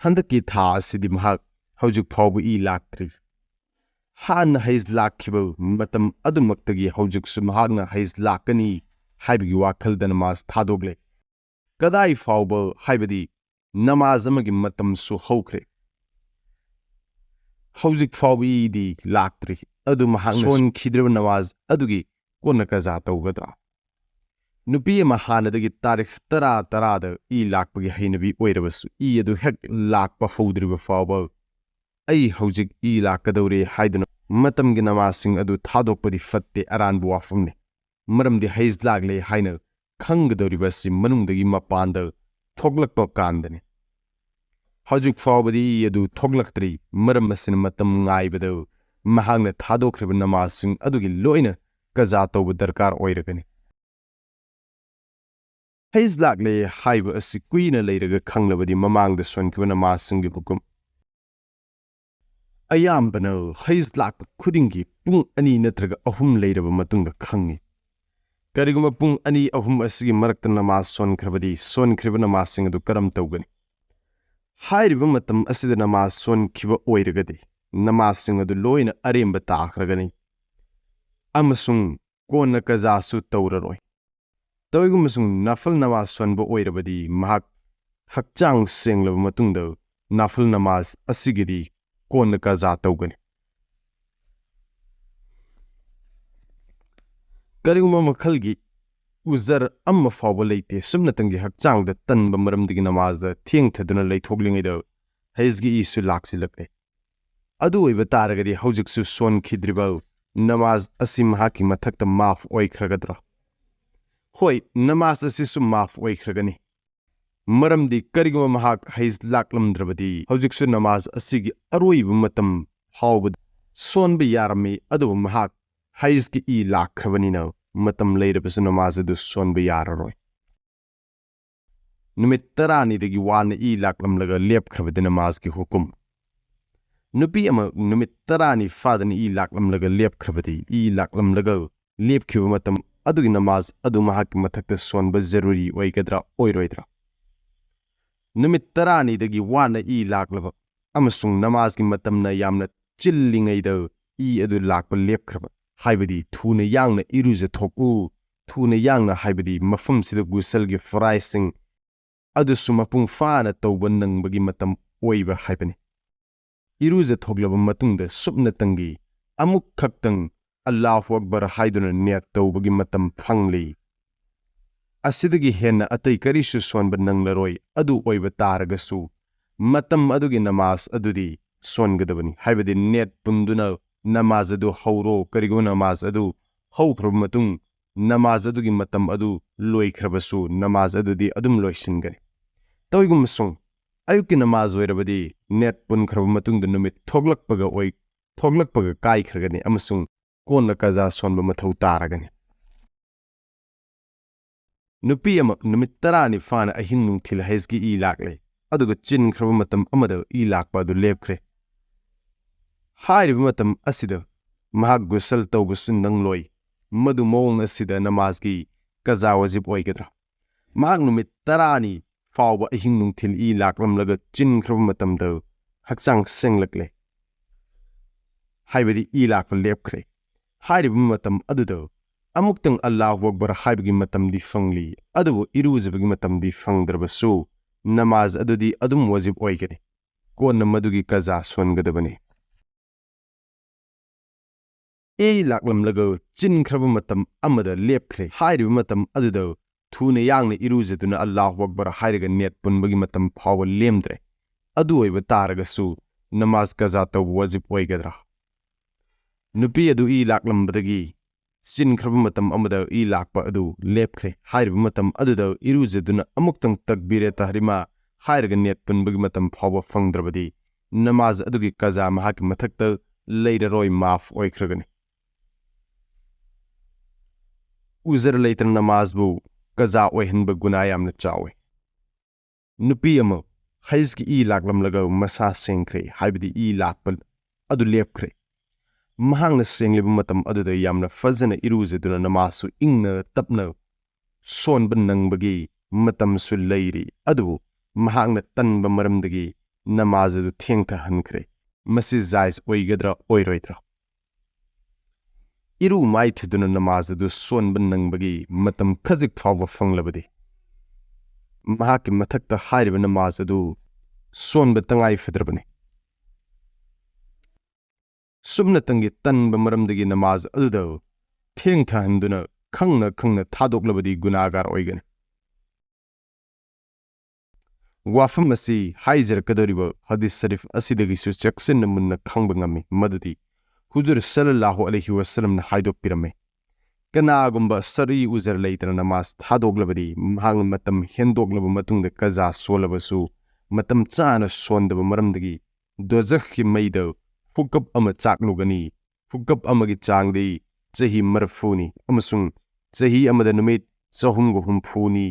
ꯍꯟꯗꯛꯀꯤ ꯊꯥ ꯑꯁꯤꯗꯤ ꯃꯍꯥꯛ ꯍꯧꯖꯤꯛ ꯐꯥꯎꯕ ꯏ ꯂꯥꯛꯇ꯭ꯔꯤ꯫ ꯍꯥꯟꯅ ꯍꯩꯖ ꯂꯥꯛꯈꯤꯕ ꯃꯇꯝ ꯑꯗꯨꯃꯛꯇꯒꯤ ꯍꯧꯖꯤꯛꯁꯨ ꯃꯍꯥꯛꯅ ꯍꯩꯖ ꯂꯥꯛꯀꯅꯤ ꯍꯥꯏꯕꯒꯤ ꯋꯥꯈꯜꯗ ꯅꯃꯥꯖ ꯊꯥꯗꯣꯛꯂꯦ꯫ ꯀꯗꯥꯏ ꯐꯥꯎꯕ ꯍꯥꯏꯕꯗꯤ ꯅꯃꯥꯖ ꯑꯃꯒꯤ ꯃꯇꯝꯁꯨ ꯍꯧꯈ꯭ꯔꯦ꯫ ꯍꯧꯖꯤꯛ ꯐꯥꯎꯕ ꯏꯗꯤ ꯂꯥꯛꯇ꯭ꯔꯤ꯫ ꯑꯗꯨ ꯃꯍꯥꯛꯅ ꯁꯣꯟꯈꯤꯗ꯭ꯔꯤꯕ ꯅꯃꯥꯖ ꯑꯗꯨꯒꯤ ꯀꯣꯟꯅ ꯀꯖꯥ ꯇꯧꯒꯗ꯭ꯔꯥ? ꯅꯨꯄꯤ ꯑꯃ ꯍꯥꯟꯅꯗꯒꯤ ꯇꯥꯔꯤꯛ ꯇꯔꯥ ꯇꯔꯥꯗ ꯏ ꯂꯥꯛꯄꯒꯤ ꯍꯩꯅꯕꯤ ꯑꯣꯏꯔꯕꯁꯨ, ꯏ ꯑꯗꯨ ꯍꯦꯛ ꯂꯥꯛꯄ ꯍꯧꯗ꯭ꯔꯤꯕ ꯐꯥꯎꯕ "ꯑꯩ ꯍꯧꯖꯤꯛ ꯏ ꯂꯥꯛꯀꯗꯧꯔꯦ" ꯍꯥꯏꯗꯨꯅ ꯃꯇꯝꯒꯤ ꯅꯃꯥꯖꯁꯤꯡ ꯑꯗꯨ ꯊꯥꯗꯣꯛꯄꯗꯤ ꯐꯠꯇꯦ, ꯑꯔꯥꯟꯕ ꯋꯥꯐꯝꯅꯤ꯫ ꯃꯔꯝꯗꯤ ꯍꯩꯖ ꯂꯥꯛꯂꯦ ꯍꯥꯏꯅ ꯈꯪꯒꯗꯧꯔꯤꯕ ꯑꯁꯤ ꯃꯅꯨꯡꯗꯒꯤ ꯃꯄꯥꯟꯗ ꯊꯣꯛꯂꯛꯄ ꯀꯥꯟꯗꯅꯤ꯫ ꯍꯧꯖꯤꯛ ꯐꯥꯎꯕꯗꯤ ꯏ ꯑꯗꯨ ꯊꯣꯛꯂꯛꯇ꯭ꯔꯤ, ꯃꯔꯝ ꯑꯁꯤꯅ ꯃꯇꯝ ꯉꯥꯏꯕꯗ ꯃꯍꯥꯛꯅ ꯊꯥꯗꯣꯛꯈ꯭ꯔꯤꯕ ꯅꯃꯥꯖꯁꯤꯡ ꯑꯗꯨꯒꯤ ꯂꯣꯏꯅ ꯀꯖꯥ ꯇꯧꯕ ꯗꯔꯀꯥꯔ ꯑꯣꯏꯔꯒꯅꯤ꯫ ꯍꯩꯖ ꯂꯥꯛꯂꯦ ꯍꯥꯏꯕ ꯑꯁꯤ ꯀꯨꯏꯅ ꯂꯩꯔꯒ ꯈꯪꯂꯕꯗꯤ ꯃꯃꯥꯡꯗ ꯁꯣꯟꯈꯤꯕ ꯅꯃꯥꯖꯁꯤꯡꯒꯤ ꯍꯨꯀꯨꯝ꯫ ꯑꯌꯥꯝꯕꯅ ꯍꯩꯖ ꯂꯥꯛꯄ ꯈꯨꯗꯤꯡꯒꯤ ꯄꯨꯡ ꯑꯅꯤ ꯅꯠꯇ꯭ꯔꯒ ꯑꯍꯨꯝ ꯂꯩꯔꯕ ꯃꯇꯨꯡꯗ ꯈꯪꯉꯤ꯫ ꯀꯔꯤꯒꯨꯝꯕ ꯄꯨꯡ ꯑꯅꯤ ꯑꯍꯨꯝ ꯑꯁꯤꯒꯤ ꯃꯔꯛꯇ ꯅꯃꯥꯖ ꯁꯣꯟꯈ꯭ꯔꯕꯗꯤ, ꯁꯣꯟꯈ꯭ꯔꯤꯕ ꯅꯃꯥꯖꯁꯤꯡ ꯑꯗꯨ ꯀꯔꯝ ꯇꯧꯒꯅꯤ? ꯍꯥꯏꯔꯤꯕ ꯃꯇꯝ ꯑꯁꯤꯗ ꯅꯃꯥꯖ ꯁꯣꯟꯈꯤꯕ ꯑꯣꯏꯔꯒꯗꯤ, ꯅꯃꯥꯖꯁꯤꯡ ꯑꯗꯨ ꯂꯣꯏꯅ ꯑꯔꯦꯝꯕ ꯇꯥꯈ꯭ꯔꯒꯅꯤ ꯑꯃꯁꯨꯡ ꯀꯣꯟꯅ ꯀꯖꯥꯁꯨ ꯇꯧꯔꯔꯣꯏ꯫ ꯇꯧꯏꯒꯨꯝꯕꯁꯨꯡ ꯅꯐꯜ ꯅꯃꯥꯖ ꯁꯣꯟꯕ ꯑꯣꯏꯔꯕꯗꯤ, ꯃꯍꯥꯛ ꯍꯛꯆꯥꯡ ꯁꯦꯡꯂꯕ ꯃꯇꯨꯡꯗ ꯅꯐꯜ ꯅꯃꯥꯖ ꯑꯁꯤꯒꯤꯗꯤ ꯀꯣꯟꯅ ꯀꯖꯥ ꯇꯧꯒꯅꯤ꯫ ꯀꯔꯤꯒꯨꯝꯕ ꯃꯈꯜꯒꯤ ꯎꯖꯔ ꯑꯃ ꯐꯥꯎꯕ ꯂꯩꯇꯦ꯫ ꯁꯨꯞꯅꯇꯪꯒꯤ ꯍꯛꯆꯥꯡꯗ ꯇꯟꯕ ꯃꯔꯝꯗꯒꯤ ꯅꯃꯥꯖꯗ ꯊꯦꯡꯊꯗꯨꯅ ꯂꯩꯊꯣꯛꯂꯤꯉꯩꯗ ꯍꯩꯖꯒꯤ ꯏꯁꯨ ꯂꯥꯛꯁꯤꯜꯂꯛꯂꯦ꯫ ꯑꯗꯨ ꯑꯣꯏꯕ ꯇꯥꯔꯒꯗꯤ ꯍꯧꯖꯤꯛꯁꯨ ꯁꯣꯟꯈꯤꯗ꯭ꯔꯤꯕ ꯅꯃꯥꯖ ꯑꯁꯤ ꯃꯍꯥꯛꯀꯤ ꯃꯊꯛꯇ ꯃꯥꯐ ꯑꯣꯏꯈ꯭ꯔꯒꯗ꯭ꯔꯥ? ꯍꯣꯏ, ꯅꯃꯥꯖ ꯑꯁꯤꯁꯨ ꯃꯥꯐ ꯑꯣꯏꯈ꯭ꯔꯒꯅꯤ꯫ ꯃꯔꯝꯗꯤ ꯀꯔꯤꯒꯨꯝꯕ ꯃꯍꯥꯛ ꯍꯩꯖ ꯂꯥꯛꯂꯝꯗ꯭ꯔꯕꯗꯤ ꯍꯧꯖꯤꯛꯁꯨ ꯅꯃꯥꯖ ꯑꯁꯤꯒꯤ ꯑꯔꯣꯏꯕ ꯃꯇꯝ ꯐꯥꯎꯕꯗ ꯁꯣꯟꯕ ꯌꯥꯔꯝꯃꯤ, ꯑꯗꯨꯕꯨ ꯃꯍꯥꯛ ꯍꯩꯖꯀꯤ ꯏ ꯂꯥꯛꯈ꯭ꯔꯕꯅꯤꯅ ꯃꯇꯝ ꯂꯩꯔꯕꯁꯨ ꯅꯃꯥꯖ ꯑꯗꯨ ꯁꯣꯟꯕ ꯌꯥꯔꯔꯣꯏ꯫ ꯅꯨꯃꯤꯠ ꯇꯔꯥꯅꯤꯗꯒꯤ ꯋꯥꯅ ꯏ ꯂꯥꯛꯂꯝꯂꯒ ꯂꯦꯞꯈ꯭ꯔꯕꯗꯤ ꯅꯃꯥꯖꯀꯤ ꯍꯨꯀꯨꯝ꯫ ꯅꯨꯄꯤ ꯑꯃ ꯅꯨꯃꯤꯠ ꯇꯔꯥꯅꯤ ꯐꯥꯗꯅ ꯏ ꯂꯥꯛꯂꯝꯂꯒ ꯂꯦꯞꯈ꯭ꯔꯕꯗꯤ, ꯏ ꯂꯥꯛꯂꯝꯂꯒ ꯂꯦꯞꯈꯤꯕ ꯃꯇꯝ ꯑꯗꯨꯒꯤ ꯅꯃꯥꯖ ꯑꯗꯨ ꯃꯍꯥꯛꯀꯤ ꯃꯊꯛꯇ ꯁꯣꯟꯕ ꯖꯔꯨꯔꯤ ꯑꯣꯏꯒꯗ꯭ꯔꯥ ꯑꯣꯏꯔꯣꯏꯗ꯭ꯔꯥ? ꯅꯨꯃꯤꯠ ꯇꯔꯥꯅꯤꯗꯒꯤ ꯋꯥꯅ ꯏ ꯂꯥꯛꯂꯕ ꯑꯃꯁꯨꯡ ꯅꯃꯥꯖꯒꯤ ꯃꯇꯝꯅ ꯌꯥꯝꯅ ꯆꯤꯜꯂꯤꯉꯩꯗ ꯏ ꯑꯗꯨ ꯂꯥꯛꯄ ꯂꯦꯞꯈ꯭ꯔꯕ, ꯍꯥꯏꯕꯗꯤ ꯊꯨꯅ ꯌꯥꯡꯅ ꯏꯔꯨꯖꯊꯣꯛꯎ, ꯊꯨꯅ ꯌꯥꯡꯅ ꯍꯥꯏꯕꯗꯤ ꯃꯐꯝꯁꯤꯗ ꯒꯨꯁꯜꯒꯤ ꯐꯔꯥꯏꯖꯁꯤꯡ ꯑꯗꯨꯁꯨ ꯃꯄꯨꯡ ꯐꯥꯅ ꯇꯧꯕ ꯅꯪꯕꯒꯤ ꯃꯇꯝ ꯑꯣꯏꯕ ꯍꯥꯏꯕꯅꯤ꯫ ꯏꯔꯨꯖꯊꯣꯛꯂꯕ ꯃꯇꯨꯡꯗ ꯁꯨꯞꯅꯇꯪꯒꯤ ꯑꯃꯨꯛ ꯈꯛꯇꯪ "ꯑꯜꯂꯥꯍꯨ ꯑꯛꯕꯔ" ꯍꯥꯏꯗꯨꯅ ꯅꯤꯌꯠ ꯇꯧꯕꯒꯤ ꯃꯇꯝ ꯐꯪꯂꯤ꯫ ꯑꯁꯤꯗꯒꯤ ꯍꯦꯟꯅ ꯑꯇꯩ ꯀꯔꯤꯁꯨ ꯁꯣꯟꯕ ꯅꯪꯂꯔꯣꯏ꯫ ꯑꯗꯨ ꯑꯣꯏꯕ ꯇꯥꯔꯒꯁꯨ ꯃꯇꯝ ꯑꯗꯨꯒꯤ ꯅꯃꯥꯖ ꯑꯗꯨꯗꯤ ꯁꯣꯟꯒꯗꯕꯅꯤ, ꯍꯥꯏꯕꯗꯤ ꯅꯤꯌꯠ ꯄꯨꯟꯗꯨꯅ ꯅꯃꯥꯖ ꯑꯗꯨ ꯍꯧꯔꯣ꯫ ꯀꯔꯤꯒꯨꯝꯕ ꯅꯃꯥꯖ ꯑꯗꯨ ꯍꯧꯈ꯭ꯔꯕ ꯃꯇꯨꯡ ꯅꯃꯥꯖ ꯑꯗꯨꯒꯤ ꯃꯇꯝ ꯑꯗꯨ ꯂꯣꯏꯈ꯭ꯔꯕꯁꯨ ꯅꯃꯥꯖ ꯑꯗꯨꯗꯤ ꯑꯗꯨꯝ ꯂꯣꯏꯁꯤꯟꯒꯅꯤ꯫ ꯇꯧꯏꯒꯨꯝꯕꯁꯨꯡ ꯑꯌꯨꯛꯀꯤ ꯅꯃꯥꯖ ꯑꯣꯏꯔꯕꯗꯤ ꯅꯤꯌꯠ ꯄꯨꯟꯈ꯭ꯔꯕ ꯃꯇꯨꯡꯗ ꯅꯨꯃꯤꯠ ꯊꯣꯛꯂꯛꯄꯒ ꯑꯣꯏ-, ꯊꯣꯛꯂꯛꯄꯒ ꯀꯥꯏꯈ꯭ꯔꯒꯅꯤ ꯑꯃꯁꯨꯡ ꯀꯣꯟꯅ ꯀꯖꯥ ꯁꯣꯟꯕ ꯃꯊꯧ ꯇꯥꯔꯒꯅꯤ꯫ ꯅꯨꯄꯤ ꯑꯃ ꯅꯨꯃꯤꯠ ꯇꯔꯥꯅꯤ ꯐꯥꯅ ꯑꯍꯤꯡ ꯅꯨꯡꯊꯤꯜ ꯍꯩꯖꯀꯤ ꯏ ꯂꯥꯛꯂꯦ, ꯑꯗꯨꯒ ꯆꯤꯟꯈ꯭ꯔꯕ ꯃꯇꯝ ꯑꯃꯗ ꯏ ꯂꯥꯛꯄ ꯑꯗꯨ ꯂꯦꯞꯈ꯭ꯔꯦ꯫ ꯍꯥꯏꯔꯤꯕ ꯃꯇꯝ ꯑꯁꯤꯗ ꯃꯍꯥꯛ ꯒꯨꯁꯜ ꯇꯧꯕꯁꯨ ꯅꯪꯂꯣꯏ꯫ ꯃꯗꯨ ꯃꯑꯣꯡ ꯑꯁꯤꯗ ꯅꯃꯥꯖꯒꯤ ꯀꯖꯥ ꯋꯥꯖꯤꯕ ꯑꯣꯏꯒꯗ꯭ꯔꯥ? ꯃꯍꯥꯛ ꯅꯨꯃꯤꯠ ꯇꯔꯥꯅꯤ ꯐꯥꯎꯕ ꯑꯍꯤꯡ ꯅꯨꯡꯊꯤꯜ ꯏ ꯂꯥꯛꯂꯝꯂꯒ ꯆꯤꯟꯈ꯭ꯔꯕ ꯃꯇꯝꯗ ꯍꯛꯆꯥꯡ ꯁꯦꯡꯂꯛꯂꯦ, ꯍꯥꯏꯕꯗꯤ ꯏ ꯂꯥꯛꯄ ꯂꯦꯞꯈ꯭ꯔꯦ꯫ ꯍꯥꯏꯔꯤꯕ ꯃꯇꯝ ꯑꯗꯨꯗ ꯑꯃꯨꯛꯇꯪ "ꯑꯜꯂꯥꯍꯨ ꯑꯛꯕꯔ" ꯍꯥꯏꯕꯒꯤ ꯃꯇꯝꯗꯤ ꯐꯪꯂꯤ, ꯑꯗꯨꯕꯨ ꯏꯔꯨꯖꯕꯒꯤ ꯃꯇꯝꯗꯤ ꯐꯪꯗ꯭ꯔꯕꯁꯨ, ꯅꯃꯥꯖ ꯑꯗꯨꯗꯤ ꯑꯗꯨꯝ ꯋꯥꯖꯤꯕ ꯑꯣꯏꯒꯅꯤ꯫ ꯀꯣꯟꯅ ꯃꯗꯨꯒꯤ ꯀꯖꯥ ꯁꯣꯟꯒꯗꯕꯅꯤ꯫ ꯏ ꯂꯥꯛꯂꯝꯂꯒ ꯆꯤꯟꯈ꯭ꯔꯕ ꯃꯇꯝ ꯑꯃꯗ ꯂꯦꯞꯈ꯭ꯔꯦ꯫ ꯍꯥꯏꯔꯤꯕ ꯃꯇꯝ ꯑꯗꯨꯗ ꯊꯨꯅ ꯌꯥꯡꯅ ꯏꯔꯨꯖꯗꯨꯅ "ꯑꯜꯂꯥꯍꯨ ꯑꯛꯕꯔ" ꯍꯥꯏꯔꯒ ꯅꯦꯠ ꯄꯨꯟꯕꯒꯤ ꯃꯇꯝ ꯐꯥꯎꯕ ꯂꯦꯝꯗ꯭ꯔꯦ꯫ ꯑꯗꯨ ꯑꯣꯏꯕ ꯇꯥꯔꯒꯁꯨ, ꯅꯃꯥꯖ ꯀꯖꯥ ꯇꯧꯕ ꯋꯥꯖꯤꯕ ꯑꯣꯏꯒꯗ꯭ꯔꯥ? ꯅꯨꯄꯤ ꯑꯗꯨ ꯏ ꯂꯥꯛꯂꯝꯕꯗꯒꯤ ꯆꯤꯟꯈ꯭ꯔꯕ ꯃꯇꯝ ꯑꯃꯗ ꯏ ꯂꯥꯛꯄ ꯑꯗꯨ ꯂꯦꯞꯈ꯭ꯔꯦ꯫ ꯍꯥꯏꯔꯤꯕ ꯃꯇꯝ ꯑꯗꯨꯗ ꯏꯔꯨꯖꯗꯨꯅ ꯑꯃꯨꯛꯇꯪ ꯇꯛꯕꯤꯔꯦ ꯇꯍꯔꯤꯃꯥ ꯍꯥꯏꯔꯒ ꯅꯦꯠ ꯄꯨꯟꯕꯒꯤ ꯃꯇꯝ ꯐꯥꯎꯕ ꯐꯪꯗ꯭ꯔꯕꯗꯤ, ꯅꯃꯥꯖ ꯑꯗꯨꯒꯤ ꯀꯖꯥ ꯃꯍꯥꯛꯀꯤ ꯃꯊꯛꯇ ꯂꯩꯔꯔꯣꯏ, ꯃꯥꯐ ꯑꯣꯏꯈ꯭ꯔꯒꯅꯤ꯫ ꯎꯖꯔ ꯂꯩꯇꯅ ꯅꯃꯥꯖꯕꯨ ꯀꯖꯥ ꯑꯣꯏꯍꯟꯕ ꯒꯨꯅꯥ ꯌꯥꯝꯅ ꯆꯥꯎꯏ꯫ ꯅꯨꯄꯤ ꯑꯃ ꯍꯩꯖꯀꯤ ꯏ ꯂꯥꯛꯂꯝꯂꯒ ꯃꯁꯥ ꯁꯦꯡꯈ꯭ꯔꯦ, ꯍꯥꯏꯕꯗꯤ ꯏ ꯂꯥꯛꯄ ꯑꯗꯨ ꯂꯦꯞꯈ꯭ꯔꯦ꯫ ꯃꯍꯥꯛꯅ ꯁꯦꯡꯂꯤꯕ ꯃꯇꯝ ꯑꯗꯨꯗ ꯌꯥꯝꯅ ꯐꯖꯅ ꯏꯔꯨꯖꯗꯨꯅ ꯅꯃꯥꯖꯁꯨ ꯏꯪꯅ ꯇꯞꯅ ꯁꯣꯟꯕ ꯅꯪꯕꯒꯤ ꯃꯇꯝꯁꯨ ꯂꯩꯔꯤ, ꯑꯗꯨꯕꯨ ꯃꯍꯥꯛꯅ ꯇꯟꯕ ꯃꯔꯝꯗꯒꯤ ꯅꯃꯥꯖ ꯑꯗꯨ ꯊꯦꯡꯊꯍꯟꯈ꯭ꯔꯦ꯫ ꯃꯁꯤ ꯖꯥꯏꯖ ꯑꯣꯏꯒꯗ꯭ꯔꯥ ꯑꯣꯏꯔꯣꯏꯗ꯭ꯔꯥ? ꯏꯔꯨ ꯃꯥꯏꯊꯗꯨꯅ ꯅꯃꯥꯖ ꯑꯗꯨ ꯁꯣꯟꯕ ꯅꯪꯕꯒꯤ ꯃꯇꯝ ꯈꯖꯤꯛ ꯐꯥꯎꯕ ꯐꯪꯂꯕꯗꯤ, ꯃꯍꯥꯛꯀꯤ ꯃꯊꯛꯇ ꯍꯥꯏꯔꯤꯕ ꯅꯃꯥꯖ ꯑꯗꯨ ꯁꯣꯟꯕ ꯇꯉꯥꯏ ꯐꯗ꯭ꯔꯕꯅꯤ꯫ ꯁꯨꯞꯅꯇꯪꯒꯤ ꯇꯟꯕ ꯃꯔꯝꯗꯒꯤ ꯅꯃꯥꯖ ꯑꯗꯨꯗ ꯊꯦꯡꯊꯍꯟꯗꯨꯅ ꯈꯪꯅ ꯈꯪꯅ ꯊꯥꯗꯣꯛꯂꯕꯗꯤ ꯒꯨꯅꯥꯒꯥꯔ ꯑꯣꯏꯒꯅꯤ꯫ ꯋꯥꯐꯝ ꯑꯁꯤ ꯍꯥꯏꯖꯔꯛꯀꯗꯧꯔꯤꯕ ꯍꯗꯤꯁ ꯁꯔꯤꯐ ꯑꯁꯤꯗꯒꯤꯁꯨ ꯆꯦꯛꯁꯤꯟꯅ ꯃꯨꯟꯅ ꯈꯪꯕ ꯉꯝꯃꯤ, ꯃꯗꯨꯗꯤ ꯍꯨꯖꯨꯔ ꯁꯜꯂꯜꯂꯥꯍꯨ ꯑꯂꯩꯍꯤ ꯋꯁꯜꯂꯝꯅ ꯍꯥꯏꯗꯣꯛꯄꯤꯔꯝꯃꯤ, "ꯀꯅꯥꯒꯨꯝꯕ ꯁꯔꯏ ꯎꯖꯔ ꯂꯩꯇꯅ ꯅꯃꯥꯖ ꯊꯥꯗꯣꯛꯂꯕꯗꯤ, ꯃꯍꯥꯛꯅ ꯃꯇꯝ ꯍꯦꯟꯗꯣꯛꯂꯕ ꯃꯇꯨꯡꯗ ꯀꯖꯥ ꯁꯣꯜꯂꯕꯁꯨ, ꯃꯇꯝ ꯆꯥꯅ ꯁꯣꯟꯗꯕ ꯃꯔꯝꯗꯒꯤ ꯗꯣꯖꯈꯀꯤ ꯃꯩꯗ ꯍꯨꯀꯞ ꯑꯃ ꯆꯥꯛꯂꯨꯒꯅꯤ꯫ ꯍꯨꯀꯞ ꯑꯃꯒꯤ ꯆꯥꯡꯗꯤ ꯆꯍꯤ ꯃꯔꯐꯨꯅꯤ, ꯑꯃꯁꯨꯡ ꯆꯍꯤ ꯑꯃꯗ ꯅꯨꯃꯤꯠ ꯆꯍꯨꯝꯒ ꯍꯨꯝꯐꯨꯅꯤ꯫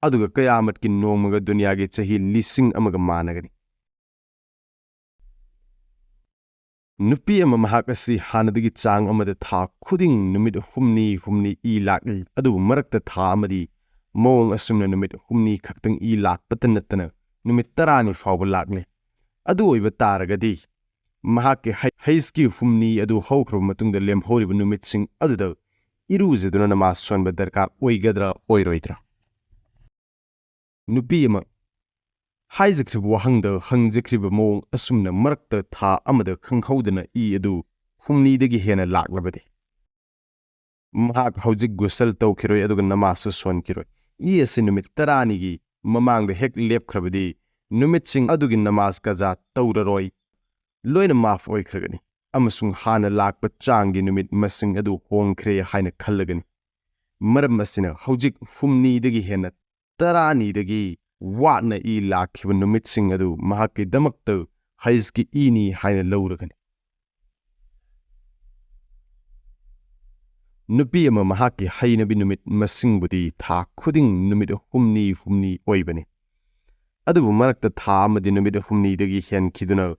ꯑꯗꯨꯒ ꯀꯌꯥꯃꯠꯀꯤ ꯅꯣꯡꯃꯒ ꯗꯨꯅꯤꯌꯥꯒꯤ ꯆꯍꯤ ꯂꯤꯁꯤꯡ ꯑꯃꯒ ꯃꯥꯟꯅꯒꯅꯤ"꯫ ꯅꯨꯄꯤ ꯑꯃ ꯃꯍꯥꯛ ꯑꯁꯤ ꯍꯥꯟꯅꯗꯒꯤ ꯆꯥꯡ ꯑꯃꯗ ꯊꯥ ꯈꯨꯗꯤꯡ ꯅꯨꯃꯤꯠ ꯍꯨꯝꯅꯤ ꯍꯨꯝꯅꯤ ꯏ ꯂꯥꯛꯂꯤ, ꯑꯗꯨꯕꯨ ꯃꯔꯛꯇ ꯊꯥ ꯑꯃꯗꯤ ꯃꯑꯣꯡ ꯑꯁꯨꯝꯅ ꯅꯨꯃꯤꯠ ꯍꯨꯝꯅꯤ ꯈꯛꯇꯪ ꯏ ꯂꯥꯛꯄꯇ ꯅꯠꯇꯅ ꯅꯨꯃꯤꯠ ꯇꯔꯥꯅꯤ ꯐꯥꯎꯕ ꯂꯥꯛꯂꯤ꯫ ꯑꯗꯨ ꯑꯣꯏꯕ ꯇꯥꯔꯒꯗꯤ ꯃꯍꯥꯛꯀꯤ ꯍꯩ-, ꯍꯩꯁꯀꯤ ꯍꯨꯝꯅꯤ ꯑꯗꯨ ꯍꯧꯈ꯭ꯔꯕ ꯃꯇꯨꯡꯗ ꯂꯦꯝꯍꯧꯔꯤꯕ ꯅꯨꯃꯤꯠꯁꯤꯡ ꯑꯗꯨꯗ ꯏꯔꯨꯖꯗꯨꯅ ꯅꯃꯥꯖ ꯁꯣꯟꯕ ꯗꯔꯀꯥꯔ ꯑꯣꯏꯒꯗ꯭ꯔꯥ ꯑꯣꯏꯔꯣꯏꯗ꯭ꯔꯥ? ꯅꯨꯄꯤ ꯑꯃ ꯍꯥꯏꯖꯈ꯭ꯔꯤꯕ ꯋꯥꯍꯪꯗ ꯍꯪꯖꯈ꯭ꯔꯤꯕ ꯃꯑꯣꯡ ꯑꯁꯨꯝꯅ ꯃꯔꯛꯇ ꯊꯥ ꯑꯃꯗ ꯈꯪꯍꯧꯗꯅ ꯏ ꯑꯗꯨ ꯍꯨꯝꯅꯤꯗꯒꯤ ꯍꯦꯟꯅ ꯂꯥꯛꯂꯕꯗꯤ, ꯃꯍꯥꯛ ꯍꯧꯖꯤꯛ ꯒꯨꯁꯜ ꯇꯧꯈꯤꯔꯣꯏ, ꯑꯗꯨꯒ ꯅꯃꯥꯖꯁꯨ ꯁꯣꯟꯈꯤꯔꯣꯏ꯫ ꯏ ꯑꯁꯤ ꯅꯨꯃꯤꯠ ꯇꯔꯥꯅꯤꯒꯤ ꯃꯃꯥꯡꯗ ꯍꯦꯛ ꯂꯦꯞꯈ꯭ꯔꯕꯗꯤ, ꯅꯨꯃꯤꯠꯁꯤꯡ ꯑꯗꯨꯒꯤ ꯅꯃꯥꯖ ꯀꯖꯥ ꯇꯧꯔꯔꯣꯏ, ꯂꯣꯏꯅ ꯃꯥꯐ ꯑꯣꯏꯈ꯭ꯔꯒꯅꯤ, ꯑꯃꯁꯨꯡ ꯍꯥꯟꯅ ꯂꯥꯛꯄ ꯆꯥꯡꯒꯤ ꯅꯨꯃꯤꯠ ꯃꯁꯤꯡ ꯑꯗꯨ ꯍꯣꯡꯈ꯭ꯔꯦ ꯍꯥꯏꯅ ꯈꯜꯂꯒꯅꯤ꯫ ꯃꯔꯝ ꯑꯁꯤꯅ, ꯍꯧꯖꯤꯛ ꯍꯨꯝꯅꯤꯗꯒꯤ ꯍꯦꯟꯅ ꯇꯔꯥꯅꯤꯗꯒꯤ ꯋꯥꯠꯅ ꯏ ꯂꯥꯛꯈꯤꯕ ꯅꯨꯃꯤꯠꯁꯤꯡ ꯑꯗꯨ ꯃꯍꯥꯛꯀꯤꯗꯃꯛꯇ ꯍꯩꯖꯀꯤ ꯏꯅꯤ ꯍꯥꯏꯅ ꯂꯧꯔꯒꯅꯤ꯫ ꯅꯨꯄꯤ ꯑꯃ ꯃꯍꯥꯛꯀꯤ ꯍꯩꯅꯕꯤ ꯅꯨꯃꯤꯠ ꯃꯁꯤꯡꯕꯨꯗꯤ ꯊꯥ ꯈꯨꯗꯤꯡ ꯅꯨꯃꯤꯠ ꯍꯨꯝꯅꯤ ꯍꯨꯝꯅꯤ ꯑꯣꯏꯕꯅꯤ꯫ ꯑꯗꯨꯕꯨ ꯃꯔꯛꯇ ꯊꯥ ꯑꯃꯗꯤ ꯅꯨꯃꯤꯠ ꯍꯨꯝꯅꯤꯗꯒꯤ ꯍꯦꯟꯈꯤꯗꯨꯅ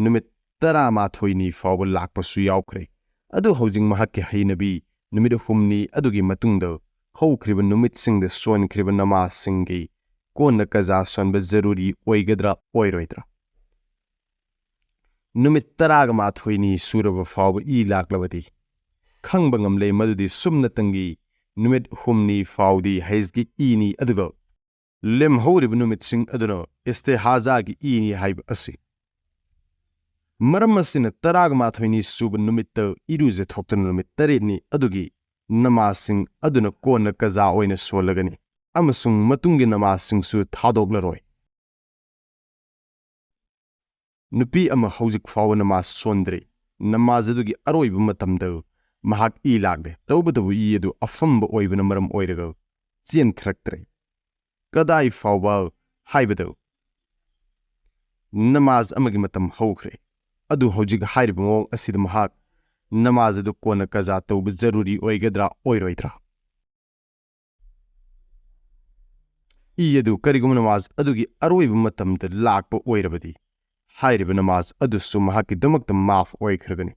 ꯅꯨꯃꯤꯠ ꯇꯔꯥꯃꯥꯊꯣꯏꯅꯤ ꯐꯥꯎꯕ ꯂꯥꯛꯄꯁꯨ ꯌꯥꯎꯈ꯭ꯔꯦ꯫ ꯑꯗꯨ ꯍꯧꯖꯤꯛ ꯃꯍꯥꯛꯀꯤ ꯍꯩꯅꯕꯤ ꯅꯨꯃꯤꯠ ꯍꯨꯝꯅꯤ ꯑꯗꯨꯒꯤ ꯃꯇꯨꯡꯗ ꯍꯧꯈ꯭ꯔꯤꯕ ꯅꯨꯃꯤꯠꯁꯤꯡꯗ ꯁꯣꯟꯈ꯭ꯔꯤꯕ ꯅꯃꯥꯖꯁꯤꯡꯒꯤ ꯀꯣꯟꯅ ꯀꯖꯥ ꯁꯣꯟꯕ ꯖꯔꯨꯔꯤ ꯑꯣꯏꯒꯗ꯭ꯔꯥ ꯑꯣꯏꯔꯣꯏꯗ꯭ꯔꯥ? ꯅꯨꯃꯤꯠ ꯇꯔꯥꯒ ꯃꯥꯊꯣꯏꯅꯤ ꯁꯨꯔꯕ ꯐꯥꯎꯕ ꯏ ꯂꯥꯛꯂꯕꯗꯤ, ꯈꯪꯕ ꯉꯝꯂꯦ ꯃꯗꯨꯗꯤ ꯁꯨꯞꯅꯇꯪꯒꯤ ꯅꯨꯃꯤꯠ ꯍꯨꯝꯅꯤ ꯐꯥꯎꯗꯤ ꯍꯩꯖꯀꯤ ꯏꯅꯤ, ꯑꯗꯨꯒ ꯂꯦꯝꯍꯧꯔꯤꯕ ꯅꯨꯃꯤꯠꯁꯤꯡ ꯑꯗꯨꯅ ꯏꯁꯇꯦꯍꯥꯖꯥꯒꯤ ꯏꯅꯤ ꯍꯥꯏꯕ ꯑꯁꯤ꯫ ꯃꯔꯝ ꯑꯁꯤꯅ, ꯇꯔꯥꯒ ꯃꯥꯊꯣꯏꯅꯤ ꯁꯨꯕ ꯅꯨꯃꯤꯠꯇ ꯏꯔꯨꯖꯊꯣꯛꯇꯨꯅ ꯅꯨꯃꯤꯠ ꯇꯔꯦꯠꯅꯤ ꯑꯗꯨꯒꯤ ꯅꯃꯥꯖꯁꯤꯡ ꯑꯗꯨꯅ ꯀꯣꯟꯅ ꯀꯖꯥ ꯑꯣꯏꯅ ꯁꯣꯜꯂꯒꯅꯤ, ꯑꯃꯁꯨꯡ ꯃꯇꯨꯡꯒꯤ ꯅꯃꯥꯖꯁꯤꯡꯁꯨ ꯊꯥꯗꯣꯛꯂꯔꯣꯏ꯫ ꯅꯨꯄꯤ ꯑꯃ ꯍꯧꯖꯤꯛ ꯐꯥꯎꯕ ꯅꯃꯥꯖ ꯁꯣꯟꯗ꯭ꯔꯤ꯫ ꯅꯃꯥꯖ ꯑꯗꯨꯒꯤ ꯑꯔꯣꯏꯕ ꯃꯇꯝꯗ ꯃꯍꯥꯛ ꯏ ꯂꯥꯛꯂꯦ, ꯇꯧꯕꯇꯕꯨ ꯏ ꯑꯗꯨ ꯑꯐꯝꯕ ꯑꯣꯏꯕꯅ ꯃꯔꯝ ꯑꯣꯏꯔꯒ ꯆꯦꯟꯊꯔꯛꯇ꯭ꯔꯦ꯫ ꯀꯗꯥꯏ ꯐꯥꯎꯕ ꯍꯥꯏꯕꯗ ꯅꯃꯥꯖ ꯑꯃꯒꯤ ꯃꯇꯝ ꯍꯧꯈ꯭ꯔꯦ꯫ ꯑꯗꯨ ꯍꯧꯖꯤꯛ ꯍꯥꯏꯔꯤꯕ ꯃꯑꯣꯡ ꯑꯁꯤꯗ ꯃꯍꯥꯛ ꯅꯃꯥꯖ ꯑꯗꯨ ꯀꯣꯟꯅ ꯀꯖꯥ ꯇꯧꯕ ꯖꯔꯨꯔꯤ ꯑꯣꯏꯒꯗ꯭ꯔꯥ ꯑꯣꯏꯔꯣꯏꯗ꯭ꯔꯥ? ꯏ ꯑꯗꯨ ꯀꯔꯤꯒꯨꯝꯕ ꯅꯃꯥꯖ ꯑꯗꯨꯒꯤ ꯑꯔꯣꯏꯕ ꯃꯇꯝꯗ ꯂꯥꯛꯄ ꯑꯣꯏꯔꯕꯗꯤ, ꯍꯥꯏꯔꯤꯕ ꯅꯃꯥꯖ ꯑꯗꯨꯁꯨ ꯃꯍꯥꯛꯀꯤꯗꯃꯛꯇ ꯃꯥꯐ ꯑꯣꯏꯈ꯭ꯔꯒꯅꯤ꯫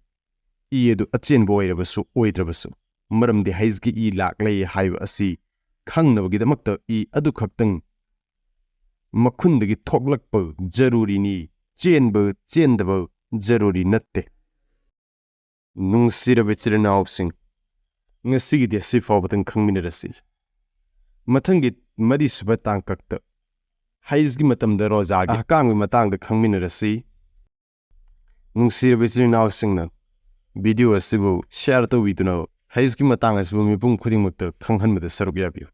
ꯏ ꯑꯗꯨ ꯑꯆꯦꯟꯕ ꯑꯣꯏꯔꯕꯁꯨ ꯑꯣꯏꯗ꯭ꯔꯕꯁꯨ, ꯃꯔꯝꯗꯤ ꯍꯩꯖꯀꯤ ꯏ ꯂꯥꯛꯂꯦ ꯍꯥꯏꯕ ꯑꯁꯤ ꯈꯪꯅꯕꯒꯤꯗꯃꯛꯇ ꯏ ꯑꯗꯨꯈꯛꯇꯪ ꯃꯈꯨꯟꯗꯒꯤ ꯊꯣꯛꯂꯛꯄ ꯖꯔꯨꯔꯤꯅꯤ, ꯆꯦꯟꯕ ꯆꯦꯟꯗꯕ ꯖꯔꯨꯔꯤ ꯅꯠꯇꯦ꯫ ꯅꯨꯡꯁꯤꯔꯕ ꯏꯆꯤꯜ ꯏꯅꯥꯎꯁꯤꯡ, ꯉꯁꯤꯒꯤꯗꯤ ꯑꯁꯤ ꯐꯥꯎꯕꯗꯪ ꯈꯪꯃꯤꯟꯅꯔꯁꯤ꯫ ꯃꯊꯪꯒꯤ ꯃꯔꯤꯁꯨꯕ ꯇꯥꯡꯀꯛꯇ ꯍꯩꯖꯀꯤ ꯃꯇꯝꯗ ꯔꯣꯖꯥꯒꯤ ꯑꯍꯀꯥꯝꯒꯤ ꯃꯇꯥꯡꯗ ꯈꯪꯃꯤꯟꯅꯔꯁꯤ꯫ ꯅꯨꯡꯁꯤꯔꯕ ꯏꯆꯤꯜ ꯏꯅꯥꯎꯁꯤꯡꯅ video ꯑꯁꯤꯕꯨ share ꯇꯧꯕꯤꯗꯨꯅ ꯍꯩꯖꯀꯤ ꯃꯇꯥꯡ ꯑꯁꯤꯕꯨ ꯃꯤꯄꯨꯝ ꯈꯨꯗꯤꯡꯃꯛꯇ ꯈꯪꯍꯟꯕꯗ ꯁꯔꯨꯛ ꯌꯥꯕꯤꯌꯨ꯫